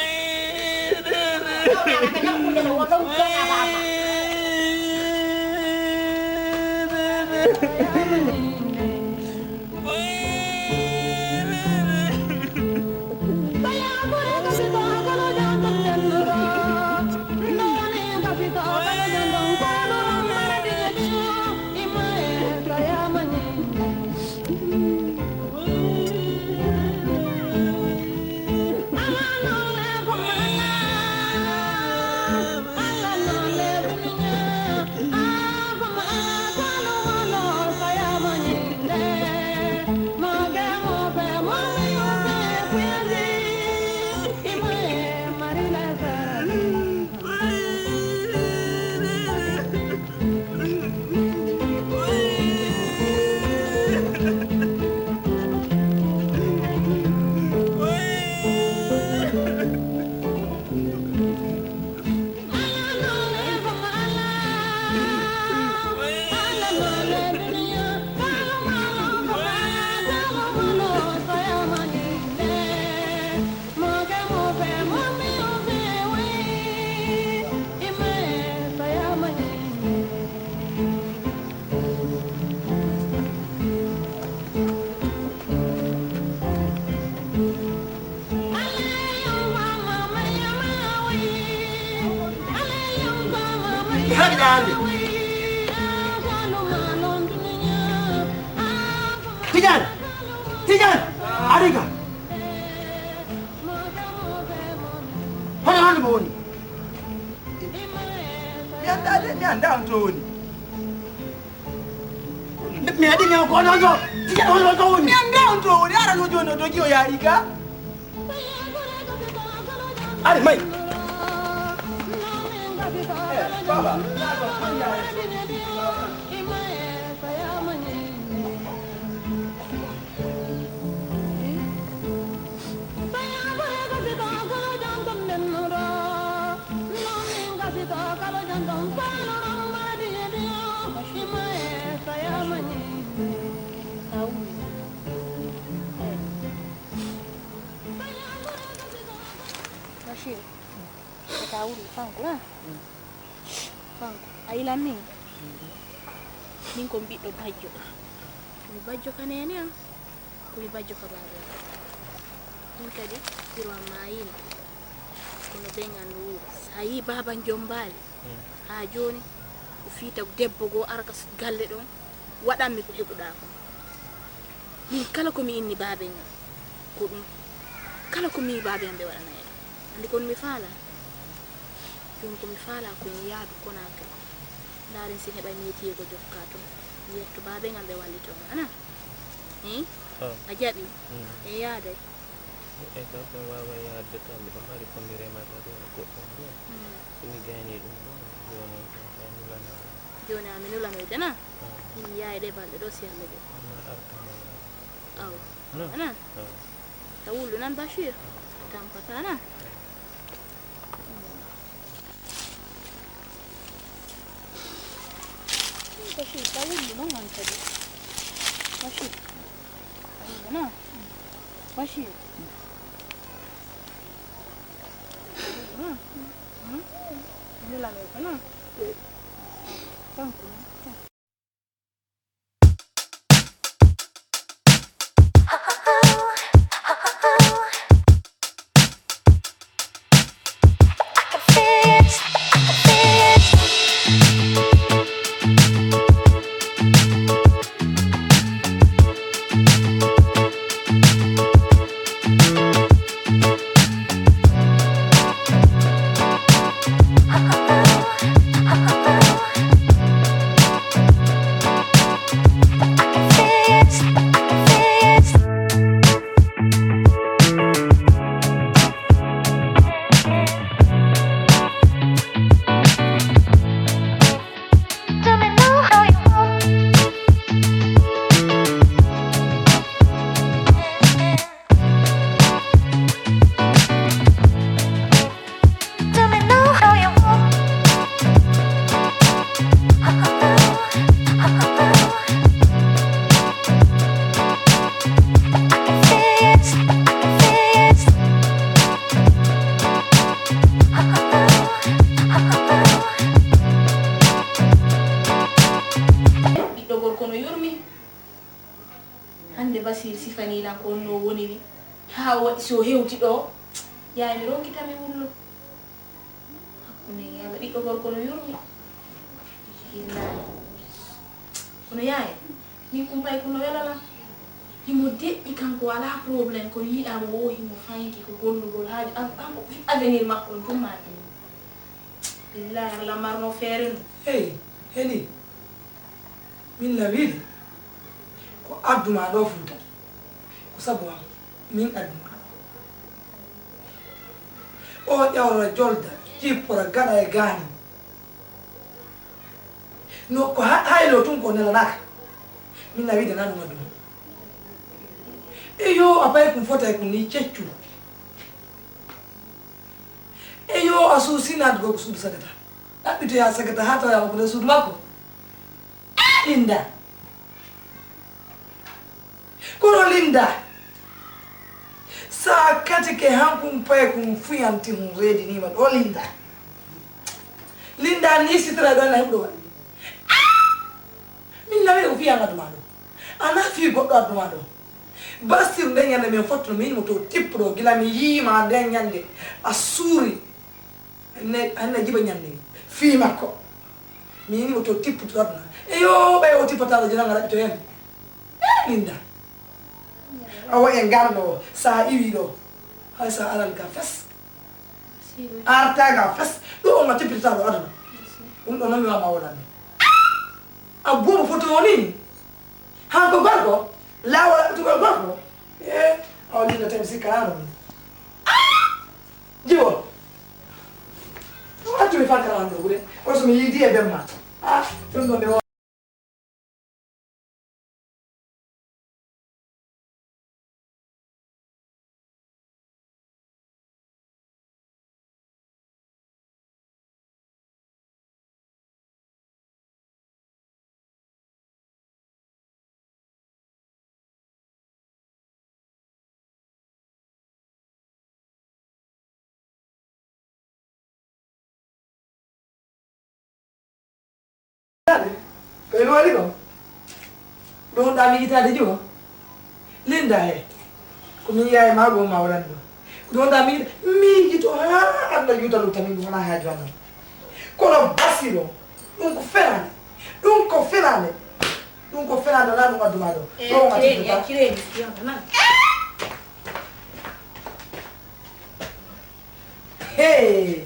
Tidiane! Tidiane! Ariga! Anndaade, mi anndaa on to woni. Mi waɗi mi on ko onon ɗo. Tigi onon ɗo woni. Mi anndaa on to woni. Ara no jooni o dogi o yaari ka. Ari may. Eh, baba. Bashir, ko ka wuli fanko la? Fanko, a yilan min? Min ko mi ɓiɗɗo bajjo. Ko mi bajjo ka neene am, ko mi bajjo ka baaba am. Min kadi, ɓiro am maayino. Kono ɓen anndu wuro. So a yii baaba am jombaali, haa jooni, o fiita debbo goo ara ka s-, galle ɗon, waɗan mi ko heɓuɗaa kon. Min kala ko mi inni baaben am, ko ɗum. Kala ko mi wi'i baaben am ɓe waɗanay ɗum. Anndi kon mi faalaa? Jooni ko mi faalaa ko mi yaadu Konaakiri. Ndaaren si mi heɓay metier ko jokkaa ton. Mi yetto baaben am ɓe wallito mi, ana? Hii? Ah. A jaɓi? Mm. E yaaday? E, taw ko mi waaway yaade tan, miɗo mari ko mi remata ɗo e goɗɗum ɗo. Mm. So mi gayni ɗum ɗo, jooni on tan taw nulana. Jooni a mi nulanoyde na? Ah. Min mi yaay ɗe balɗe ɗo si Alla jaɓi. Ma artu mi yaade. Awa. No? Ana? Ah. Ta wullu nan Bashir. Ah. Tampata na? Bashir, ta wullu non hankadi. Bashir. Ta wullu na? Bashir. Ta wullu na? Hmm? Nulanoy ko na? Kanko na? Ɓiɗɗo gorko no yurmi. Hannde Basiir sifanii lan ko honno o woniri, haa o waɗi si o hewti ɗoo, yaay mi ronkita mi wullo. Hakkunde Yalla, ɓiɗɗo gorko no yurmi. Billaahi. Kono yaay, min kumpay ko no wela lan. Himo deƴƴi kanko, alaa problème, kono yiɗaa mo woo himo fanki ko gollugol haaju an, an ko fii avenir makko on tun maa ɗin. Billaahi, Alla marno feere no. Hey, Heli. Min na wiide ko addu maa ɗoo Fuuta, ko sabu am, min addu maa ɗoo. O ƴawra, jolda, jippora, gaɗa e gaani. No ko ha-, haylo tun ko nelanaaka. Min na wiide na ɗum addu maa. E yo, a pay kum fota e kum ni ceccu. E yo, a suusii naatugol ko suudu Sagata. Ɗaɓɓitoyaa Sagata haa tawoyaa makko nder suudu makko. Linda. Kono Linda, sa katike hankun paye kun fuyanti hun reediniima ɗo Linda. Linda ni sitira ɗo na heɓuɗo waɗi. Ah! Min nawi ko fiyan aduma ɗo. Ana fi goɗɗo aduma ɗo. Basir nden ñande min fottuno min mo to tippuɗo gila mi yiima nden ñande a suuri. Anne, anne jiba ñande ni. Fi makko. Mi yini mo to tipputo aduna. E yo, ɓay o tippata ɗo jina ngara ɓito yande. Eh, Linda. Awa e ngal ɗo, sa iwi ɗo. Hay sa alal ga fes. Arta ga fes. Ɗo on a tippita ɗo aduna. Ɗum ɗo noon mi wama wonande. A buubu foto woni? Haa ko gorko? Laawol ɗaɓɓitugol gorko? E awa linda tawi mi sikkanano min. Jiwo. Ɗum attumi fankara am ɗo gude. Kono so mi yiidi e bemma. Ah, ɗum ɗo mi Ko en wari ɗo? Ɗonɗa mi yitaade jiwo? Linda he. Ko min yaye ma ɗum ma waɗani ɗum. Ɗonɗa mi yita, mi yito haa Allah yuta lutta min ɗum wona haaju amen. Kono Basiru, ɗum ko fenaande. Ɗum ko fenaande. Ɗum ko fenaande wona ɗum adduma ɗo. Ɗo wona tiddata. Hey.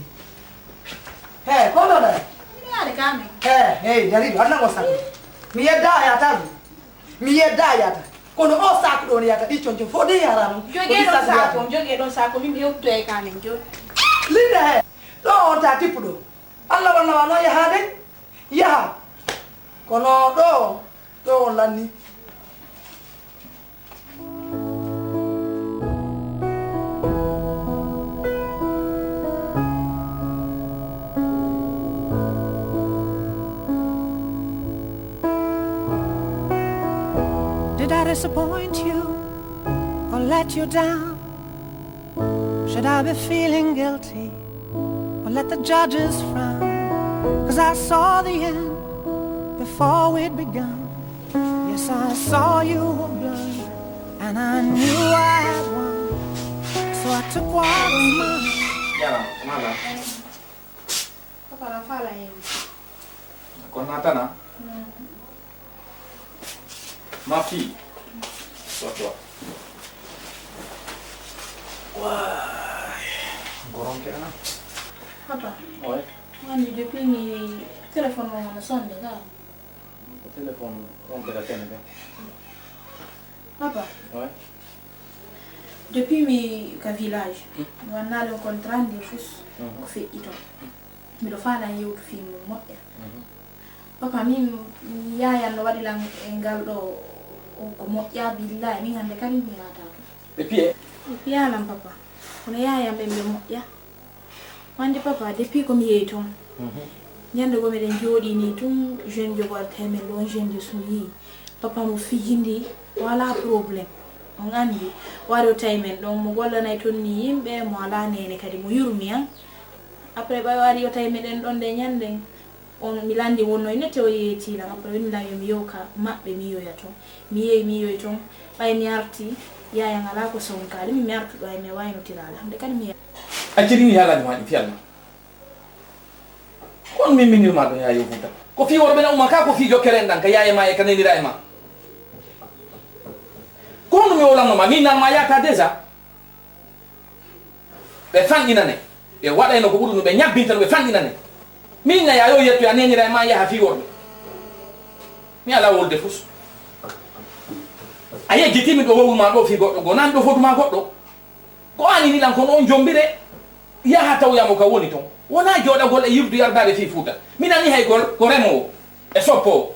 Hey, ko ɗo ɗa? Mi yaade ka min. Hey, hey, jariɗo, annan o sakko. Mi yedda a yata ɗum. Mi yedda a yata. Kono o sakko ɗo ne yata ɗi conco fo de yara non. Joge ɗon sakko, joge ɗon sakko, min mi yewtoya ka min jogi. Linda he. Ɗo on ta tippuɗo. Allah walla wa no yahaade? Yaha. Kono ɗo, ɗo on lanni. Did I disappoint you or let you down? Should I be feeling guilty or let the judges frown? 'Cause I saw the end before we'd begun. Yes, I saw you were blind, and I knew I had won. So I took what was mine. Yaram, mala. Papa, na fala yemi. Kon natana? Mm. Ma fille. Sors-toi. Waay. Goronke ana. Papa. Ouais. Wani depuis mi téléphone mo na sonde ka. Ko téléphone on ɓe ɗattene ɓe. Papa. Ouais. Depuis mi ka village, mi wannaali on contrat ndi fus. Mhm. Ko feƴƴi toon. Miɗo faala yewtu fii mum moƴƴa. Mhm. Papa, min mi yaayan no waɗi lan e ngal ɗo, o, ko moƴƴa, billahi, min hannde kadi mi yaata toon. Ɓe piye? Ɓe piya lan, papa. Kono yaayan ɓen ɓe moƴƴa. Wande papa, depuis ko mi yehi toon, mhm, ñande goo miɗen jooɗii nii tun, jeune jogo arta e men ɗo, on jeune jo sum yii. Papa mo fijindi, o alaa problème. On anndi, o ari o tawi men ɗon, mo gollanay toon nii yimɓe, mo alaa neene kadi, mo yurmi an. Après, ɓay o ari o tawi meɗen ɗon nde ñanden, on, mi lanndi wonno e nette o yeetii lan. Après, o inni lan yo mi yew ka maɓɓe, mi yewoya toon. Mi yehi, mi yewoyi toon. Ɓay mi arti, yaayan alaa ko sonkaali. Min mi artuɗo ay, mi waynotiraali. Hannde kadi mi yaha. Acciri mi haalaaji maa ɗi fiyal ma. Ko on min minirma ɗo yaayo Fuuta? Ko fii worɓe na uma ka, ko fii jokkere en ɗan ka yaaye ma e ka nenira e ma? Ko honɗum mi wolanno ma? Min nan ma yaata déjà. Ɓe fanɗinane. Ɓe waɗayno ko ɓuri no ɓe ñabbinta no ɓe fanɗinane. Min na yaayo yettoya nenira e ma yaha fii worɓe. Mi alaa wolde fus. A yejjiti min ɗo wowlu ma ɗo fii goɗɗo goo, nan ɗo fotu ma goɗɗo. Ko an ini lan kono on jombire, yaha tawoya mo ka woni ton. Wona jooɗagol e yirdu yardaade fii Fuuta. Mi nani hay gol ko remoowo e soppoowo.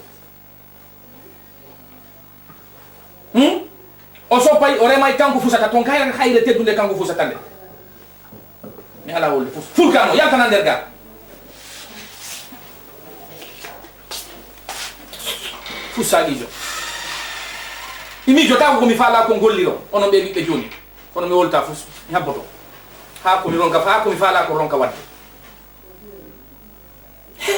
Hmm? O soppay, o remay, kanko fusata ton, kayra hayre teddunde kanko fusata nde. Mi alaa wolde fus. Fulkano, yaltana nder ga. Fus saaqiijo. I miijotaako ko mi faalaa kon golliro, onon ɓe ɓiɓɓe jooni. Kono mi wolta fus, mi habboto. Haa ko mi ronka, haa ko mi faalaa ko ronka wadde. He!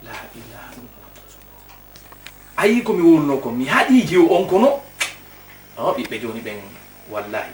La ilaha illallah. A yii ko mi wowluno kon, mi haɗii jew on kono. O, ɓiɓɓe jooni ɓen, wallahi.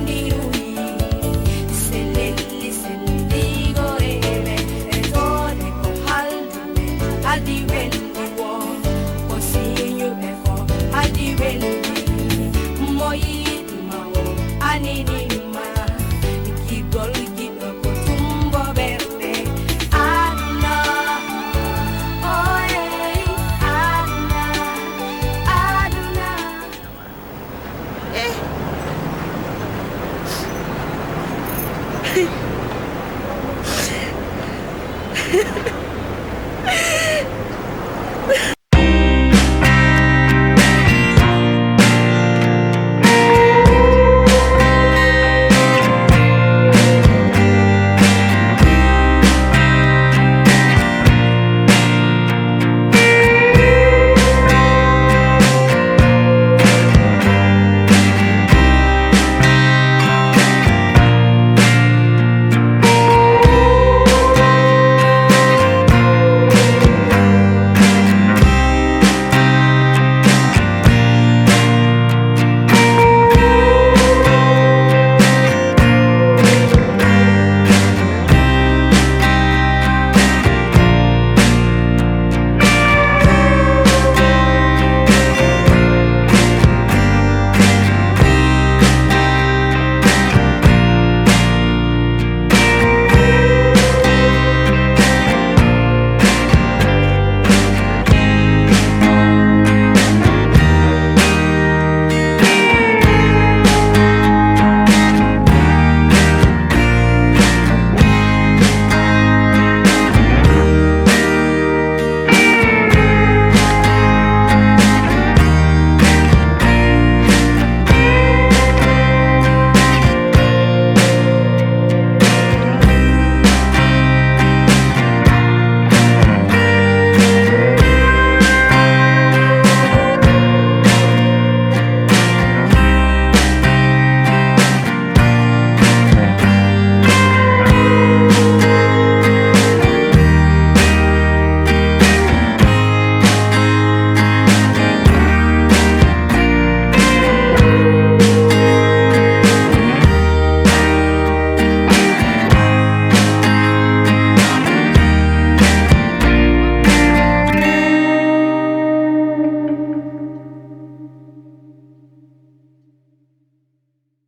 Ni ruhi, selelli, sendigo e men, e tore ko haldi men, haldi weldi wo, ko siñuɓe ko haldi weldi, mo yiɗuma o, anini